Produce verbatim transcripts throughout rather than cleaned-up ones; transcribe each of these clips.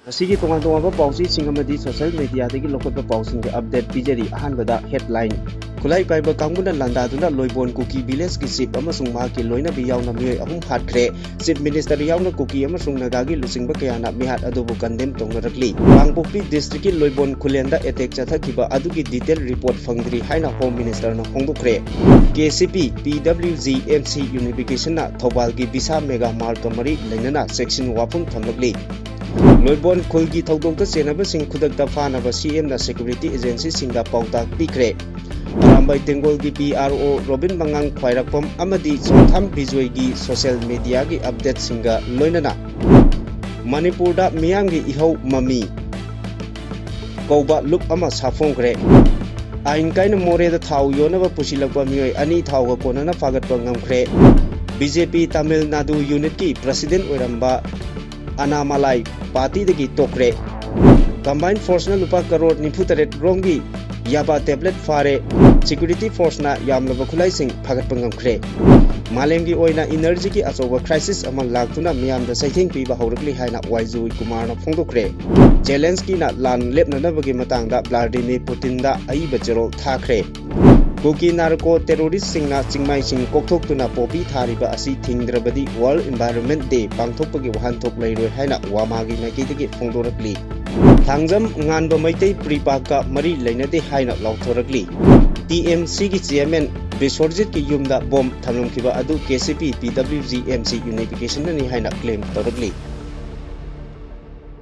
ꯃꯁꯤꯒꯤ ꯇꯣꯉꯥꯟ ꯇꯣꯉꯥꯟꯕ ꯄꯥꯎꯆꯦꯁꯤꯡ ꯑꯃꯗꯤ social mediaꯗꯒꯤ ꯂꯧꯈꯠꯄ ꯄꯥꯎꯁꯤꯡꯒꯤ update ꯄꯤꯖꯔꯤ꯫ ꯑꯍꯥꯟꯕꯗ headline꯫ ꯈꯨꯠꯂꯥꯏ ꯄꯥꯏꯕ ꯀꯥꯡꯕꯨꯅ ꯂꯥꯟꯗꯥꯗꯨꯅ ꯂꯣꯏꯕꯣꯟ ꯀꯨꯀꯤ villageꯀꯤ chief ꯑꯃꯁꯨꯡ ꯃꯍꯥꯛꯀꯤ ꯂꯣꯏꯅꯕꯤ ꯌꯥꯎꯅ ꯃꯤꯑꯣꯏ ꯑꯍꯨꯝ ꯍꯥꯠꯈ꯭ꯔꯦ꯫ Chief Minister ꯌꯥꯎꯅ ꯀꯨꯀꯤ ꯑꯃꯁꯨꯡ ꯅꯥꯒꯥꯒꯤ ꯂꯨꯆꯤꯡꯕ ꯀꯌꯥꯅ ꯃꯤꯍꯥꯠ ꯑꯗꯨꯕꯨ condemn ꯇꯧꯅꯔꯛꯂꯤ꯫ ꯀꯥꯡꯄꯣꯛꯄꯤ districtꯀꯤ ꯂꯣꯏꯕꯣꯟ ꯈꯨꯂꯦꯟꯗ attack ꯆꯠꯊꯈꯤꯕ ꯑꯗꯨꯒꯤ detail report ꯐꯪꯗ꯭ꯔꯤ ꯍꯥꯏꯅ Home Ministerꯅ ꯐꯣꯡꯗꯣꯛꯈ꯭ꯔꯦ꯫ KCP, PWG, MC unificationꯅ ꯊꯧꯕꯥꯜꯒꯤ ꯕꯤꯁꯥ mega martꯀ ꯃꯔꯤ ꯂꯩꯅꯅ ꯆꯦꯛꯁꯤꯟ ꯋꯥꯐꯝ ꯊꯝꯂꯛꯂꯤ꯫ ꯂꯣꯏꯕꯣꯟ ꯈꯨꯜꯒꯤ ꯊꯧꯗꯣꯛꯇ ꯆꯦꯟꯅꯕꯁꯤꯡ ꯈꯨꯗꯛꯇ ꯐꯥꯅꯕ CMꯅ security agencyꯁꯤꯡꯗ ꯄꯥꯎꯇꯥꯛ ꯄꯤꯈ꯭ꯔꯦ꯫ ꯑꯔꯥꯝꯕꯥꯏ ꯇꯦꯡꯒꯣꯜꯒꯤ PRO ꯔꯣꯕꯤꯟ ꯃꯉꯥꯡ ꯈ꯭ꯋꯥꯏꯔꯥꯛꯄꯝ ꯑꯃꯗꯤ ꯆꯣꯡꯊꯥꯝ ꯕꯤꯖꯣꯏꯒꯤ social mediaꯒꯤ updateꯁꯤꯡꯒ ꯂꯣꯏꯅꯅ ꯃꯅꯤꯄꯨꯔꯗ ꯃꯤꯌꯥꯝꯒꯤ ꯏꯍꯧ ꯃꯃꯤ ꯀꯧꯕ ꯂꯨꯞ ꯑꯃ ꯁꯥꯐꯣꯡꯈ꯭ꯔꯦ꯫ ꯑꯥꯏꯟ ꯀꯥꯏꯅ ꯃꯣꯔꯦꯗ ꯊꯥꯎ ꯌꯣꯟꯅꯕ ꯄꯨꯁꯤꯜꯂꯛꯄ ꯃꯤꯑꯣꯏ ꯑꯅꯤ ꯊꯥꯎꯒ ꯀꯣꯟꯅꯅ ꯐꯥꯒꯠꯄ ꯉꯝꯈ꯭ꯔꯦ꯫ BJP Tamil Nadu unitꯀꯤ president ꯑꯣꯏꯔꯝꯕ ꯑꯅꯥꯃꯂꯥꯏ partyꯗꯒꯤ ꯇꯣꯛꯈ꯭ꯔꯦ꯫ Combined forceꯅ ꯂꯨꯄꯥ ꯀꯔꯣꯔ ꯅꯤꯐꯨ ꯇꯔꯦꯠ ꯔꯣꯝꯒꯤ ꯌꯥꯕꯥ tablet ꯐꯥꯔꯦ꯫ Security forceꯅ ꯌꯥꯝꯂꯕ ꯈꯨꯠꯂꯥꯏꯁꯤꯡ ꯐꯥꯒꯠꯄ ꯉꯝꯈ꯭ꯔꯦ꯫ ꯃꯥꯂꯦꯝꯒꯤ ꯑꯣꯏꯅ energyꯒꯤ ꯑꯆꯧꯕ crisis ꯑꯃ ꯂꯥꯛꯇꯨꯅ ꯃꯤꯌꯥꯝꯗ ꯆꯩꯊꯦꯡ ꯄꯤꯕ ꯍꯧꯔꯛꯂꯤ ꯍꯥꯏꯅ ꯋꯥꯏ ꯖꯣꯏ ꯀꯨꯃꯥꯔꯅ ꯐꯣꯡꯗꯣꯛꯈ꯭ꯔꯦ꯫ Zelenskyꯅ ꯂꯥꯟ ꯂꯦꯞꯅꯅꯕꯒꯤ ꯃꯇꯥꯡꯗ Vladimir Putinꯗ ꯑꯏꯕ ꯆꯦꯔꯣꯜ ꯊꯥꯈ꯭ꯔꯦ꯫ ꯀꯨꯀꯤ narco terroristꯁꯤꯡꯅ ꯆꯤꯡꯃꯥꯏꯁꯤꯡ ꯀꯣꯛꯊꯣꯛꯇꯨꯅ ꯄꯣꯄꯤ ꯊꯥꯔꯤꯕ ꯑꯁꯤ ꯊꯤꯡꯗ꯭ꯔꯕꯗꯤ World Environment Day ꯄꯥꯡꯊꯣꯛꯄꯒꯤ ꯋꯥꯍꯟꯊꯣꯛ ꯂꯩꯔꯣꯏ ꯍꯥꯏꯅ ꯋꯥꯃꯥꯒꯤ ꯃꯥꯏꯀꯩꯗꯒꯤ ꯐꯣꯡꯗꯣꯔꯛꯂꯤ꯫ ꯊꯥꯡꯖꯝ ꯉꯥꯟꯕ ꯃꯩꯇꯩ ꯄ꯭ꯔꯤꯄꯥꯛꯀ ꯃꯔꯤ ꯂꯩꯅꯗꯦ ꯍꯥꯏꯅ ꯂꯥꯎꯊꯣꯔꯛꯂꯤ꯫ TMCꯒꯤ chairman ꯕꯤꯁ꯭ꯋꯔꯖꯤꯠꯀꯤ ꯌꯨꯝꯗ bomb ꯊꯝꯂꯝꯈꯤꯕ ꯑꯗꯨ KCP, PWG, MC unificationꯅꯅꯤ ꯍꯥꯏꯅ claim ꯇꯧꯔꯛꯂꯤ꯫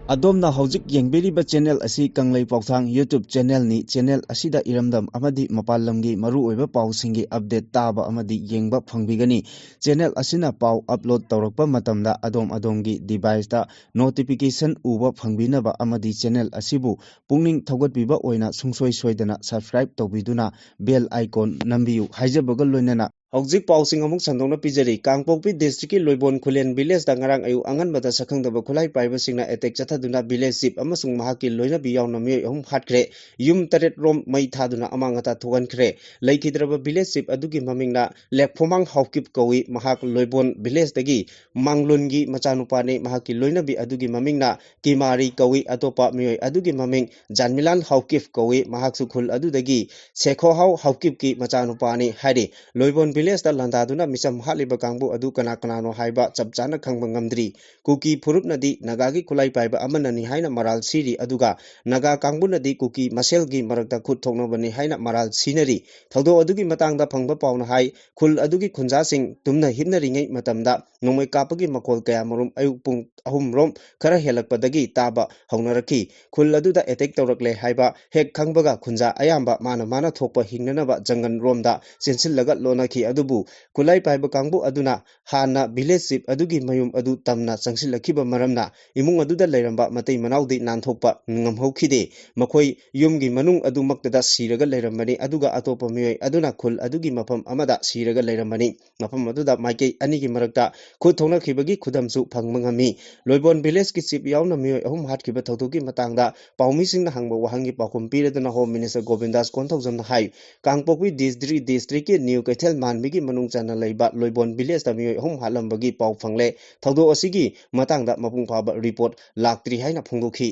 ꯑꯗꯣꯝꯅ ꯍꯧꯖꯤꯛ ꯌꯦꯡꯕꯤꯔꯤꯕ channel ꯑꯁꯤ ꯀꯪꯂꯩ ꯄꯥꯎꯊꯥꯡ YouTube channelꯅꯤ꯫ Channel ꯑꯁꯤꯗ ꯏꯔꯝꯗꯝ ꯑꯃꯗꯤ ꯃꯄꯥꯟ ꯂꯝꯒꯤ ꯃꯔꯨꯑꯣꯏꯕ ꯄꯥꯎꯁꯤꯡꯒꯤ update ꯇꯥꯕ ꯑꯃꯗꯤ ꯌꯦꯡꯕ ꯐꯪꯕꯤꯒꯅꯤ꯫ Channel ꯑꯁꯤꯅ ꯄꯥꯎ upload ꯇꯧꯔꯛꯄ ꯃꯇꯝꯗ ꯑꯗꯣꯝ ꯑꯗꯣꯝꯒꯤ deviceꯇ notification ꯎꯕ ꯐꯪꯕꯤꯅꯕ ꯑꯃꯗꯤ channel ꯑꯁꯤꯕꯨ ꯄꯨꯛꯅꯤꯡ ꯊꯧꯒꯠꯄꯤꯕ ꯑꯣꯏꯅ ꯁꯨꯡꯁꯣꯏ ꯁꯣꯏꯗꯅ subscribe ꯇꯧꯕꯤꯗꯨꯅ bell icon ꯅꯝꯕꯤꯌꯨ ꯍꯥꯏꯖꯕꯒ ꯂꯣꯏꯅꯅ ꯍꯧꯖꯤꯛ ꯄꯥꯎꯁꯤꯡ ꯑꯃꯨꯛ ꯁꯟꯗꯣꯛꯅ ꯄꯤꯖꯔꯤ꯫ ꯀꯥꯡꯄꯣꯛꯄꯤ district ꯀꯤ ꯂꯣꯏꯕꯣꯟ ꯈꯨꯂꯦꯟ village ꯇ ꯉꯔꯥꯡ ꯑꯌꯨꯛ ꯑꯉꯟꯕꯗ ꯁꯛꯈꯪꯗꯕ ꯈꯨꯠꯂꯥꯏ ꯄꯥꯏꯕꯁꯤꯡꯅ attack ꯆꯠꯊꯗꯨꯅ village chief ꯑꯃꯁꯨꯡ ꯃꯍꯥꯛꯀꯤ ꯂꯣꯏꯅꯕꯤ ꯌꯥꯎꯅ ꯃꯤꯑꯣꯏ ꯑꯍꯨꯝ ꯍꯥꯠꯈ꯭ꯔꯦ꯫ ꯌꯨꯝ ꯇꯔꯦꯠ ꯔꯣꯝ ꯃꯩ ꯊꯥꯗꯨꯅ ꯑꯃꯥꯡ ꯑꯇꯥ ꯊꯣꯛꯍꯟꯈ꯭ꯔꯦ꯫ ꯂꯩꯈꯤꯗ꯭ꯔꯕ village chief ꯑꯗꯨꯒꯤ ꯃꯃꯤꯡꯅ ꯂꯦꯛꯐꯣꯃꯥꯡ ꯍꯥꯎꯀꯤꯞ ꯀꯧꯏ꯫ ꯃꯍꯥꯛ ꯂꯣꯏꯕꯣꯟ village ꯇꯒꯤ ꯃꯥꯡꯂꯣꯟꯒꯤ ꯃꯆꯥꯅꯨꯄꯥꯅꯤ꯫ ꯃꯍꯥꯛꯀꯤ ꯂꯣꯏꯅꯕꯤ ꯑꯗꯨꯒꯤ ꯃꯃꯤꯡꯅ ꯀꯤꯃꯥꯔꯤ ꯀꯧꯏ꯫ ꯑꯇꯣꯞꯄ ꯃꯤꯑꯣꯏ ꯑꯗꯨꯒꯤ ꯃꯃꯤꯡ ꯖꯥꯟꯃꯤꯂꯥꯟ ꯍꯥꯎꯀꯤꯞ ꯀꯧꯏ꯫ ꯃꯍꯥꯛꯁꯨ ꯈꯨꯜ ꯑꯗꯨꯗꯒꯤ ꯁꯦꯈꯣꯍꯥꯎ ꯍꯥꯎꯀꯤꯞꯀꯤ ꯃꯆꯥꯅꯨꯄꯥꯅꯤ ꯍꯥꯏꯔꯤ꯫ ꯂꯣꯏꯕꯣꯟ village ꯇ ꯂꯥꯟꯗꯥꯗꯨꯅ ꯃꯤꯆꯝ ꯍꯥꯠꯂꯤꯕ ꯀꯥꯡꯕꯨ ꯑꯗꯨ ꯀꯅꯥ ꯀꯅꯥꯅꯣ ꯍꯥꯏꯕ ꯆꯞ ꯆꯥꯅ ꯈꯪꯕ ꯉꯝꯗ꯭ꯔꯤ꯫ ꯀꯨꯀꯤ ꯐꯨꯔꯨꯞꯅꯗꯤ ꯅꯥꯒꯥꯒꯤ ꯈꯨꯠꯂꯥꯏ ꯄꯥꯏꯕ ꯑꯃꯅꯅꯤ ꯍꯥꯏꯅ ꯃꯔꯥꯜ ꯁꯤꯔꯤ, ꯑꯗꯨꯒ ꯅꯥꯒꯥ ꯀꯥꯡꯕꯨꯅꯗꯤ ꯀꯨꯀꯤ ꯃꯁꯦꯜꯒꯤ ꯃꯔꯛꯇ ꯈꯨꯠ ꯊꯣꯛꯅꯕꯅꯤ ꯍꯥꯏꯅ ꯃꯔꯥꯜ ꯁꯤꯅꯔꯤ꯫ ꯊꯧꯗꯣꯛ ꯑꯗꯨꯒꯤ ꯃꯇꯥꯡꯗ ꯐꯪꯕ ꯄꯥꯎꯅ ꯍꯥꯏ, ꯈꯨꯜ ꯑꯗꯨꯒꯤ ꯈꯨꯟꯖꯥꯁꯤꯡ ꯇꯨꯝꯅ ꯍꯤꯞꯅꯔꯤꯉꯩ ꯃꯇꯝꯗ ꯅꯣꯡꯃꯩ ꯀꯥꯞꯄꯒꯤ ꯃꯈꯣꯜ ꯀꯌꯥꯃꯔꯨꯝ ꯑꯌꯨꯛ ꯄꯨꯡ ꯑꯍꯨꯝ ꯔꯣꯝ ꯈꯔ ꯍꯦꯜꯂꯛꯄꯗꯒꯤ ꯇꯥꯕ ꯍꯧꯅꯔꯛꯈꯤ꯫ ꯈꯨꯜ ꯑꯗꯨꯗ attack ꯇꯧꯔꯛꯂꯦ ꯍꯥꯏꯕ ꯍꯦꯛ ꯈꯪꯕꯒ ꯈꯨꯟꯖꯥ ꯑꯌꯥꯝꯕ ꯃꯥꯅ ꯃꯥꯅ ꯊꯣꯛꯄ ꯍꯤꯡꯅꯅꯕ ꯖꯪꯒꯜ ꯔꯣꯝꯗ ꯆꯦꯟꯁꯤꯜꯂꯒ ꯂꯣꯟꯅꯈꯤ꯫ ꯑꯗꯨꯕꯨ ꯈꯨꯠꯂꯥꯏ ꯄꯥꯏꯕ ꯀꯥꯡꯕꯨ ꯑꯗꯨꯅ ꯍꯥꯟꯅ village chief ꯑꯗꯨꯒꯤ ꯃꯌꯨꯝ ꯑꯗꯨ ꯇꯝꯅ ꯆꯪꯁꯤꯜꯂꯛꯈꯤꯕ ꯃꯔꯝꯅ ꯏꯃꯨꯡ ꯑꯗꯨꯗ ꯂꯩꯔꯝꯕ ꯃꯇꯩ ꯃꯅꯥꯎꯗꯤ ꯅꯥꯟꯊꯣꯛꯄ ꯉꯝꯍꯧꯈꯤꯗꯦ꯫ ꯃꯈꯣꯏ ꯌꯨꯝꯒꯤ ꯃꯅꯨꯡ ꯑꯗꯨꯃꯛꯇꯗ ꯁꯤꯔꯒ ꯂꯩꯔꯝꯕꯅꯤ, ꯑꯗꯨꯒ ꯑꯇꯣꯞꯄ ꯃꯤꯑꯣꯏ ꯑꯗꯨꯅ ꯈꯨꯜ ꯑꯗꯨꯒꯤ ꯃꯐꯝ ꯑꯃꯗ ꯁꯤꯔꯒ ꯂꯩꯔꯝꯕꯅꯤ꯫ ꯃꯐꯝ ꯑꯗꯨꯗ ꯃꯥꯏꯀꯩ ꯑꯅꯤꯒꯤ ꯃꯔꯛꯇ ꯈꯨꯠ ꯊꯣꯛꯅꯈꯤꯕꯒꯤ ꯈꯨꯗꯝꯁꯨ ꯐꯪꯕ ꯉꯝꯃꯤ꯫ ꯂꯣꯏꯕꯣꯟ village ꯀꯤ chief ꯌꯥꯎꯅ ꯃꯤꯑꯣꯏ ꯑꯍꯨꯝ ꯍꯥꯠꯈꯤꯕ ꯊꯧꯗꯣꯛꯀꯤ ꯃꯇꯥꯡꯗ ꯄꯥꯎꯃꯤꯁꯤꯡꯅ ꯍꯪꯕ ꯋꯥꯍꯪꯒꯤ ꯄꯥꯎꯈꯨꯝ ꯄꯤꯔꯗꯨꯅ Home Minister ꯒꯣꯕꯤꯟꯗꯥꯁ ꯀꯣꯟꯊꯧꯖꯝꯅ ꯍꯥꯏ, ꯀꯥꯡꯄꯣꯛꯄꯤ district, district ꯀꯤ ꯅ꯭ꯌꯨ ꯀꯩꯊꯦꯜ ꯃꯥꯟꯕꯤꯒꯤ ꯃꯅꯨꯡ ꯆꯟꯅ ꯂꯩꯕ ꯂꯣꯏꯕꯣꯟ village ꯇ ꯃꯤꯑꯣꯏ ꯑꯍꯨꯝ ꯍꯥꯠꯂꯝꯕꯒꯤ ꯄꯥꯎ ꯐꯪꯂꯦ꯫ ꯊꯧꯗꯣꯛ ꯑꯁꯤꯒꯤ ꯃꯇꯥꯡꯗ ꯃꯄꯨꯡ ꯐꯥꯕ report ꯂꯥꯛꯇ꯭ꯔꯤ ꯍꯥꯏꯅ ꯐꯣꯡꯗꯣꯛꯈꯤ꯫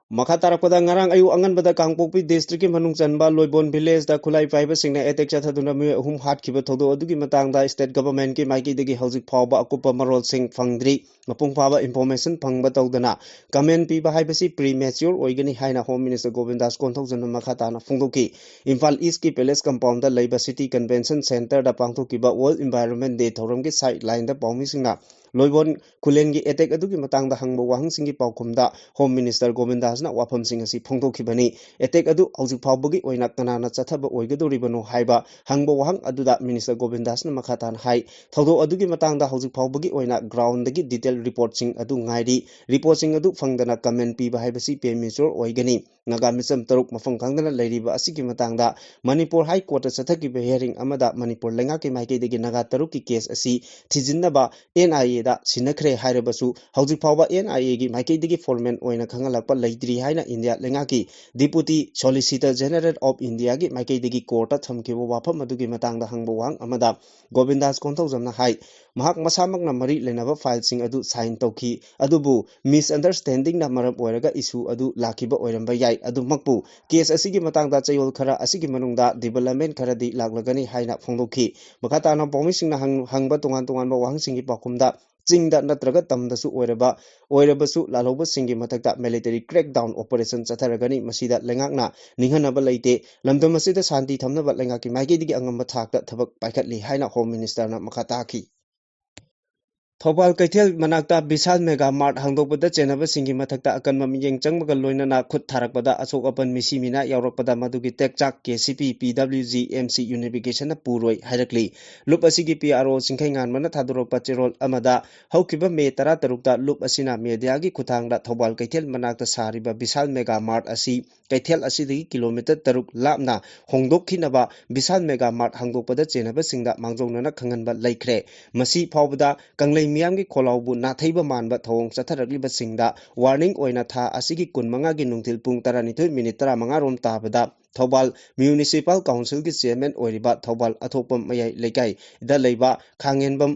ꯃꯈꯥ ꯇꯥꯔꯛꯄꯗ, ꯉꯔꯥꯡ ꯑꯌꯨꯛ ꯑꯉꯟꯕꯗ ꯀꯥꯡꯄꯣꯛꯄꯤ district ꯀꯤ ꯃꯅꯨꯡ ꯆꯟꯕ ꯂꯣꯏꯕꯣꯟ village ꯇ ꯈꯨꯠꯂꯥꯏ ꯄꯥꯏꯕꯁꯤꯡꯅ attack ꯆꯠꯊꯗꯨꯅ ꯃꯤꯑꯣꯏ ꯑꯍꯨꯝ ꯍꯥꯠꯈꯤꯕ ꯊꯧꯗꯣꯛ ꯑꯗꯨꯒꯤ ꯃꯇꯥꯡꯗ state government ꯀꯤ ꯃꯥꯏꯀꯩꯗꯒꯤ ꯍꯧꯖꯤꯛ ꯐꯥꯎꯕ ꯑꯀꯨꯞꯄ ꯃꯔꯣꯜꯁꯤꯡ ꯐꯪꯗ꯭ꯔꯤ꯫ ꯃꯄꯨꯡ ꯐꯥꯕ information ꯐꯪꯕ ꯇꯧꯗꯅ comment ꯄꯤꯕ ꯍꯥꯏꯕꯁꯤ premature ꯑꯣꯏꯒꯅꯤ ꯍꯥꯏꯅ Home Minister ꯒꯣꯕꯤꯟꯗꯥꯁ ꯀꯣꯟꯊꯧꯖꯝꯅ ꯃꯈꯥ ꯇꯥꯅ ꯐꯣꯡꯗꯣꯛꯈꯤ꯫ ꯏꯝꯐꯥꯜ East ꯀꯤ Palace Compound ꯗ ꯂꯩꯕ City Convention Centre ꯗ ꯄꯥꯡꯊꯣꯛꯈꯤꯕ World Environment Day ꯊꯧꯔꯝꯒꯤ sideline ꯗ ꯄꯥꯎꯃꯤꯁꯤꯡꯅ ꯂꯣꯏꯕꯣꯟ ꯈꯨꯂꯦꯟꯒꯤ attack ꯑꯗꯨꯒꯤ ꯃꯇꯥꯡꯗ ꯍꯪꯕ ꯋꯥꯍꯪꯁꯤꯡꯒꯤ ꯄꯥꯎꯈꯨꯝꯗ Home Minister ꯒꯣꯕꯤꯟꯗꯥꯁꯅ ꯋꯥꯐꯝꯁꯤꯡ ꯑꯁꯤ ꯐꯣꯡꯗꯣꯛꯈꯤꯕꯅꯤ꯫ Attack ꯑꯗꯨ ꯍꯧꯖꯤꯛ ꯐꯥꯎꯕꯒꯤ ꯑꯣꯏꯅ ꯀꯅꯥꯅ ꯆꯠꯊꯕ ꯑꯣꯏꯒꯗꯧꯔꯤꯕꯅꯣ ꯍꯥꯏꯕ ꯍꯪꯕ ꯋꯥꯍꯪ ꯑꯗꯨꯗ Minister ꯒꯣꯕꯤꯟꯗꯥꯁꯅ ꯃꯈꯥ ꯇꯥꯅ ꯍꯥꯏ, ꯊꯧꯗꯣꯛ ꯑꯗꯨꯒꯤ ꯃꯇꯥꯡꯗ ꯍꯧꯖꯤꯛ ꯐꯥꯎꯕꯒꯤ ꯑꯣꯏꯅ ground ꯗꯒꯤ detail report ꯁꯤꯡ ꯑꯗꯨ ꯉꯥꯏꯔꯤ꯫ Report ꯁꯤꯡ ꯑꯗꯨ ꯐꯪꯗꯅ comment ꯄꯤꯕ ꯍꯥꯏꯕꯁꯤ premature ꯑꯣꯏꯒꯅꯤ꯫ ꯅꯥꯒꯥ ꯃꯤꯆꯝ ꯇꯔꯨꯛ ꯃꯐꯝ ꯈꯪꯗꯅ ꯂꯩꯔꯤꯕ ꯑꯁꯤꯒꯤ ꯃꯇꯥꯡꯗ ꯃꯅꯤꯄꯨꯔ ꯍꯥꯏ ꯀꯣꯔꯠꯇ ꯆꯠꯊꯈꯤꯕ hearing ꯑꯃꯗ ꯃꯅꯤꯄꯨꯔ ꯂꯩꯉꯥꯛꯀꯤ ꯃꯥꯏꯀꯩꯗꯒꯤ ꯅꯥꯒꯥ ꯇꯔꯨꯛꯀꯤ case ꯑꯁꯤ ꯊꯤꯖꯤꯟꯅꯕ N I A ꯗ ꯁꯤꯟꯅꯈ꯭ꯔꯦ ꯍꯥꯏꯔꯕꯁꯨ, ꯍꯧꯖꯤꯛ ꯐꯥꯎꯕ N I A ꯒꯤ ꯃꯥꯏꯀꯩꯗꯒꯤ formal ꯑꯣꯏꯅ ꯈꯪꯍꯜꯂꯛꯄ ꯂꯩꯇ꯭ꯔꯤ ꯍꯥꯏꯅ ꯏꯟꯗꯤꯌꯥ ꯂꯩꯉꯥꯛꯀꯤ Deputy Solicitor General of India ꯒꯤ ꯃꯥꯏꯀꯩꯗꯒꯤ ꯀꯣꯔꯠꯇ ꯊꯝꯈꯤꯕ ꯋꯥꯐꯝ ꯑꯗꯨꯒꯤ ꯃꯇꯥꯡꯗ ꯍꯪꯕ ꯋꯥꯍꯪ ꯑꯃꯗ ꯒꯣꯕꯤꯟꯗꯥꯁ ꯀꯣꯟꯊꯧꯖꯝꯅ ꯍꯥꯏ, ꯃꯍꯥꯛ ꯃꯁꯥꯃꯛꯅ ꯃꯔꯤ ꯂꯩꯅꯕ fileꯁꯤꯡ ꯑꯗꯨ sign ꯇꯧꯈꯤ, ꯑꯗꯨꯕꯨ misunderstandingꯅ ꯃꯔꯝ ꯑꯣꯏꯔꯒ issue ꯑꯗꯨ ꯂꯥꯛꯈꯤꯕ ꯑꯣꯏꯔꯝꯕ ꯌꯥꯏ꯫ ꯑꯗꯨꯃꯛꯄꯨ case ꯑꯁꯤꯒꯤ ꯃꯇꯥꯡꯗ ꯆꯌꯣꯜ ꯈꯔ ꯑꯁꯤꯒꯤ ꯃꯅꯨꯡꯗ development ꯈꯔꯗꯤ ꯂꯥꯛꯂꯒꯅꯤ ꯍꯥꯏꯅ ꯐꯣꯡꯗꯣꯛꯈꯤ꯫ ꯃꯈꯥ ꯇꯥꯅ ꯄꯥꯎꯃꯤꯁꯤꯡꯅ ꯍꯪ-, ꯍꯪꯕ ꯇꯣꯉꯥꯟ ꯇꯣꯉꯥꯟꯕ ꯋꯥꯍꯪꯁꯤꯡꯒꯤ ꯄꯥꯎꯈꯨꯝꯗ, ꯆꯤꯡꯗ ꯅꯠꯇ꯭ꯔꯒ ꯇꯝꯗꯁꯨ ꯑꯣꯏꯔꯕ, ꯑꯣꯏꯔꯕꯁꯨ ꯂꯥꯜꯍꯧꯕꯁꯤꯡꯒꯤ ꯃꯊꯛꯇ military crackdown operation ꯆꯠꯊꯔꯒꯅꯤ꯫ ꯃꯁꯤꯗ ꯂꯩꯉꯥꯛꯅ ꯅꯤꯡꯍꯟꯅꯕ ꯂꯩꯇꯦ꯫ ꯂꯝꯗꯝ ꯑꯁꯤꯗ ꯁꯥꯟꯇꯤ ꯊꯝꯅꯕ ꯂꯩꯉꯥꯛꯀꯤ ꯃꯥꯏꯀꯩꯗꯒꯤ ꯑꯉꯝꯕ ꯊꯥꯛꯇ ꯊꯕꯛ ꯄꯥꯏꯈꯠꯂꯤ ꯍꯥꯏꯅ Home Ministerꯅ ꯃꯈꯥ ꯇꯥꯈꯤ꯫ ꯊꯧꯕꯥꯜ ꯀꯩꯊꯦꯜ ꯃꯅꯥꯛꯇ ꯕꯤꯁꯥꯜ ꯃꯦꯒꯥ ꯃꯥꯔꯠ ꯍꯥꯡꯗꯣꯛꯄꯗ ꯆꯦꯟꯅꯕꯁꯤꯡꯒꯤ ꯃꯊꯛꯇ ꯑꯀꯟꯕ ꯃꯤꯠꯌꯦꯡ ꯆꯪꯕꯒ ꯂꯣꯏꯅꯅ ꯈꯨꯠ ꯊꯥꯔꯛꯄꯗ ꯑꯁꯣꯛ ꯑꯄꯟ ꯃꯤꯁꯤ ꯃꯤꯅꯥ ꯌꯥꯎꯔꯛꯄꯗ ꯃꯗꯨꯒꯤ ꯇꯦꯛꯆꯥꯛ K C P, P W G, M C Unification ꯄꯨꯔꯣꯏ ꯍꯥꯏꯔꯛꯂꯤ꯫ ꯂꯨꯞ ꯑꯁꯤꯒꯤ P R O ꯆꯤꯡꯈꯩꯉꯥꯟꯕꯅ ꯊꯥꯗꯣꯔꯛꯄ ꯆꯦꯔꯣꯜ ꯑꯃꯗ ꯍꯧꯈꯤꯕ ꯃꯦ ꯇꯔꯥꯇꯔꯨꯛꯇ ꯂꯨꯞ ꯑꯁꯤꯅ mediaꯒꯤ ꯈꯨꯠꯊꯥꯡꯗ ꯊꯧꯕꯥꯜ ꯀꯩꯊꯦꯜ ꯃꯅꯥꯛꯇ ꯁꯥꯔꯤꯕ ꯕꯤꯁꯥꯜ ꯃꯦꯒꯥ ꯃꯥꯔꯠ ꯑꯁꯤ ꯀꯩꯊꯦꯜ ꯑꯁꯤꯗꯒꯤ kilometre ꯇꯔꯨꯛ ꯂꯥꯞꯅ ꯍꯣꯡꯗꯣꯛꯈꯤꯅꯕ ꯕꯤꯁꯥꯜ ꯃꯦꯒꯥ ꯃꯥꯔꯠ ꯍꯥꯡꯗꯣꯛꯄꯗ ꯆꯦꯟꯅꯕꯁꯤꯡꯗ ꯃꯥꯡꯖꯧꯅꯅ ꯈꯪꯍꯟꯕ ꯂꯩꯈ꯭ꯔꯦ꯫ ꯃꯁꯤ ꯐꯥꯎꯕꯗ ꯀꯪꯂꯩ ꯃꯤꯌꯥꯝꯒꯤ ꯈꯣꯜꯂꯥꯎꯕꯨ ꯅꯥꯊꯩꯕ ꯃꯥꯟꯕ ꯊꯧꯑꯣꯡ ꯆꯠꯊꯔꯛꯂꯤꯕꯁꯤꯡꯗ warning ꯑꯣꯏꯅ ꯊꯥ ꯑꯁꯤꯒꯤ ꯀꯨꯟꯃꯉꯥꯒꯤ ꯅꯨꯡꯊꯤꯜ ꯄꯨꯡ ꯇꯔꯥꯅꯤꯊꯣꯏ minute ꯇꯔꯥꯃꯉꯥ ꯔꯣꯝ ꯇꯥꯕꯗ ꯊꯧꯕꯥꯜ Municipal Councilꯒꯤ chairman ꯑꯣꯏꯔꯤꯕ ꯊꯧꯕꯥꯜ ꯑꯊꯣꯛꯄꯝ ꯃꯌꯥꯏ ꯂꯩꯀꯥꯏꯗ ꯂꯩꯕ ꯈꯥꯡꯉꯦꯟꯕꯝ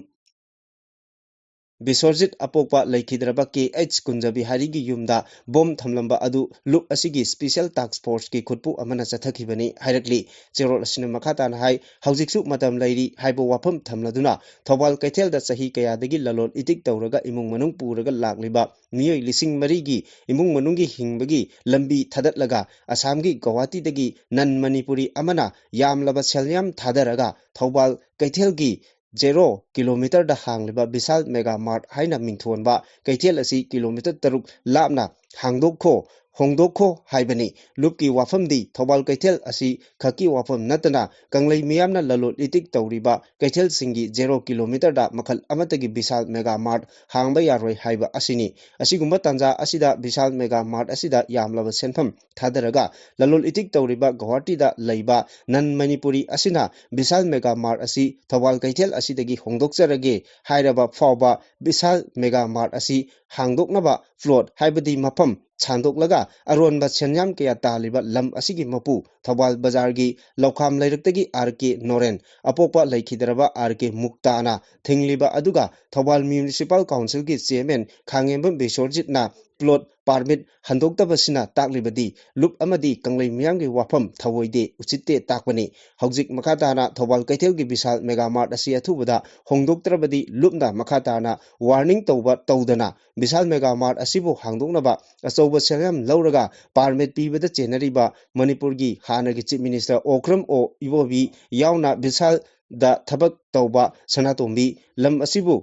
ꯕꯤꯁ꯭ꯋꯔꯖꯤꯠ ꯑꯄꯣꯛꯄ ꯂꯩꯈꯤꯗ꯭ꯔꯕ K H ꯀꯨꯟꯖꯕꯤꯍꯥꯔꯤꯒꯤ ꯌꯨꯝꯗ ꯕꯣꯝ ꯊꯝꯂꯝꯕ ꯑꯗꯨ ꯂꯨꯞ ꯑꯁꯤꯒꯤ Special Task Forceꯀꯤ ꯈꯨꯠꯄꯨ ꯑꯃꯅ ꯆꯠꯊꯈꯤꯕꯅꯤ ꯍꯥꯏꯔꯛꯂꯤ꯫ ꯆꯦꯔꯣꯜ ꯑꯁꯤꯅ ꯃꯈꯥ ꯇꯥꯅ ꯍꯥꯏ, ꯍꯧꯖꯤꯛꯁꯨ ꯃꯇꯝ ꯂꯩꯔꯤ ꯍꯥꯏꯕ ꯋꯥꯐꯝ ꯊꯝꯂꯗꯨꯅ ꯊꯧꯕꯥꯜ ꯀꯩꯊꯦꯜꯗ ꯆꯍꯤ ꯀꯌꯥꯗꯒꯤ ꯂꯂꯣꯟ ꯏꯇꯤꯛ ꯇꯧꯔꯒ ꯏꯃꯨꯡ ꯃꯅꯨꯡ ꯄꯨꯔꯒ ꯂꯥꯛꯂꯤꯕ ꯃꯤꯑꯣꯏ ꯂꯤꯁꯤꯡ ꯃꯔꯤꯒꯤ ꯏꯃꯨꯡ ꯃꯅꯨꯡꯒꯤ ꯍꯤꯡꯕꯒꯤ ꯂꯝꯕꯤ ꯊꯥꯗꯠꯂꯒ ꯑꯁꯥꯝꯒꯤ ꯒꯧꯍꯥꯇꯤꯗꯒꯤ non Manipuri ꯑꯃꯅ ꯌꯥꯝꯂꯕ ꯁꯦꯜ ꯌꯥꯝ ꯊꯥꯗꯔꯒ ꯊꯧꯕꯥꯜ ꯀꯩꯊꯦꯜꯒꯤ zero kilometreꯗ ꯍꯥꯡꯂꯤꯕ ꯕꯤꯁꯥꯜ ꯃꯦꯒꯥ ꯃꯥꯔꯠ ꯍꯥꯏꯅ ꯃꯤꯡꯊꯣꯟꯕ ꯀꯩꯊꯦꯜ ꯑꯁꯤ kilometre ꯇꯔꯨꯛ ꯂꯥꯞꯅ ꯍꯥꯡꯗꯣꯛꯈꯣ, ꯍꯣꯡꯗꯣꯛꯈꯣ ꯍꯥꯏꯕꯅꯤ꯫ ꯂꯨꯞꯀꯤ ꯋꯥꯐꯝꯗꯤ ꯊꯧꯕꯥꯜ ꯀꯩꯊꯦꯜ ꯑꯁꯤ ꯈꯛꯀꯤ ꯋꯥꯐꯝ ꯅꯠꯇꯅ ꯀꯪꯂꯩ ꯃꯤꯌꯥꯝꯅ ꯂꯂꯣꯟ ꯏꯇꯤꯛ ꯇꯧꯔꯤꯕ ꯀꯩꯊꯦꯜꯁꯤꯡꯒꯤ ꯖꯦꯔꯣ ꯀꯤꯂꯣꯃꯤꯇꯔꯗ ꯃꯈꯜ ꯑꯃꯠꯇꯒꯤ ꯕꯤꯁꯥꯜ ꯃꯦꯒꯥ ꯃꯥꯔꯠ ꯍꯥꯡꯕ ꯌꯥꯔꯣꯏ ꯍꯥꯏꯕ ꯑꯁꯤꯅꯤ꯫ ꯑꯁꯤꯒꯨꯝꯕ ꯇꯥꯟꯖꯥ ꯑꯁꯤꯗ ꯕꯤꯁꯥꯜ ꯃꯦꯒꯥ ꯃꯥꯔꯠ ꯑꯁꯤꯗ ꯌꯥꯝꯂꯕ ꯁꯦꯟꯐꯝ ꯊꯥꯗꯔꯒ ꯂꯂꯣꯟ ꯏꯇꯤꯛ ꯇꯧꯔꯤꯕ ꯒꯧꯍꯥꯇꯤꯗ ꯂꯩꯕ ꯅꯟ ꯃꯅꯤꯄꯨꯔꯤ ꯑꯁꯤꯅ ꯕꯤꯁꯥꯜ ꯃꯦꯒꯥ ꯃꯥꯔꯠ ꯑꯁꯤ ꯊꯧꯕꯥꯜ ꯀꯩꯊꯦꯜ ꯑꯁꯤꯗꯒꯤ ꯍꯣꯡꯗꯣꯛꯆꯔꯒꯦ ꯍꯥꯏꯔꯕ ꯐꯥꯎꯕ ꯕꯤꯁꯥꯜ ꯃꯦꯒꯥ ꯃꯥꯔꯠ ꯑꯁꯤ ꯍꯥꯡꯗꯣꯛꯅꯕ ꯄ꯭ꯂꯣꯠ ꯍꯥꯏꯕꯗꯤ ꯃꯐꯝ ꯁꯥꯟꯗꯣꯛꯂꯒ ꯑꯔꯣꯟꯕ ꯁꯦꯟꯌꯥꯝ ꯀꯌꯥ ꯇꯥꯜꯂꯤꯕ ꯂꯝ ꯑꯁꯤꯒꯤ ꯃꯄꯨ ꯊꯧꯕꯥꯜ ꯕꯖꯥꯔꯒꯤ ꯂꯧꯈꯥꯝ ꯂꯩꯔꯛꯇꯒꯤ ꯑꯥꯔ ꯀꯦ ꯅꯣꯔꯦꯟ, ꯑꯄꯣꯛꯄ ꯂꯩꯈꯤꯗ꯭ꯔꯕ ꯑꯥꯔ ꯀꯦ ꯃꯨꯛꯇꯥꯅ ꯊꯤꯡꯂꯤꯕ ꯑꯗꯨꯒ ꯊꯧꯕꯥꯜ ꯃ꯭ꯌꯨꯅꯤꯁꯤꯄꯥꯜ ꯀꯥꯎꯟꯁꯤꯜꯒꯤ ꯆꯤꯌꯔꯃꯦꯟ ꯈꯥꯉꯦꯝꯕꯝ ꯕꯤꯁꯣꯔꯖꯤꯠꯅ ꯄ꯭ꯂꯣꯠ ꯄꯥꯔꯃꯤꯠ ꯍꯟꯗꯣꯛꯇꯕꯁꯤꯅ ꯇꯥꯛꯂꯤꯕꯗꯤ ꯂꯨꯞ ꯑꯃꯗꯤ ꯀꯪꯂꯩ ꯃꯤꯌꯥꯝꯒꯤ ꯋꯥꯐꯝ ꯊꯧꯑꯣꯏꯗꯦ, ꯎꯁꯤꯠꯇꯦ ꯇꯥꯛꯄꯅꯤ꯫ ꯍꯧꯖꯤꯛ ꯃꯈꯥ ꯇꯥꯅ ꯊꯧꯕꯥꯜ ꯀꯩꯊꯦꯜꯒꯤ ꯕꯤꯁꯥꯜ ꯃꯦꯒꯥ ꯃꯥꯔꯠ ꯑꯁꯤ ꯑꯊꯨꯕꯗ ꯍꯣꯡꯗꯣꯛꯇ꯭ꯔꯕꯗꯤ ꯂꯨꯞꯅ ꯃꯈꯥ ꯇꯥꯅ ꯋꯥꯔꯅꯤꯡ ꯇꯧꯕ ꯇꯧꯗꯅ ꯕꯤꯁꯥꯜ ꯃꯦꯒꯥ ꯃꯥꯔꯠ ꯑꯁꯤꯕꯨ ꯍꯥꯡꯗꯣꯛꯅꯕ ꯑꯆꯧꯕ ꯁꯦꯟꯌꯥꯝ ꯂꯧꯔꯒ ꯄꯥꯔꯃꯤꯠ ꯄꯤꯕꯗ ꯆꯦꯟꯅꯔꯤꯕ ꯃꯅꯤꯄꯨꯔꯒꯤ ꯍꯥꯟꯅꯒꯤ ꯆꯤꯐ ꯃꯤꯅꯤꯁꯇꯔ ꯑꯣꯀ꯭ꯔꯝ ꯑꯣ ꯏꯕꯣꯕꯤ ꯌꯥꯎꯅ ꯕꯤꯁꯥꯜꯗ ꯊꯕꯛ ꯇꯧꯕ ꯁꯅꯥꯇꯣꯝꯕꯤ, ꯂꯝ ꯑꯁꯤꯕꯨ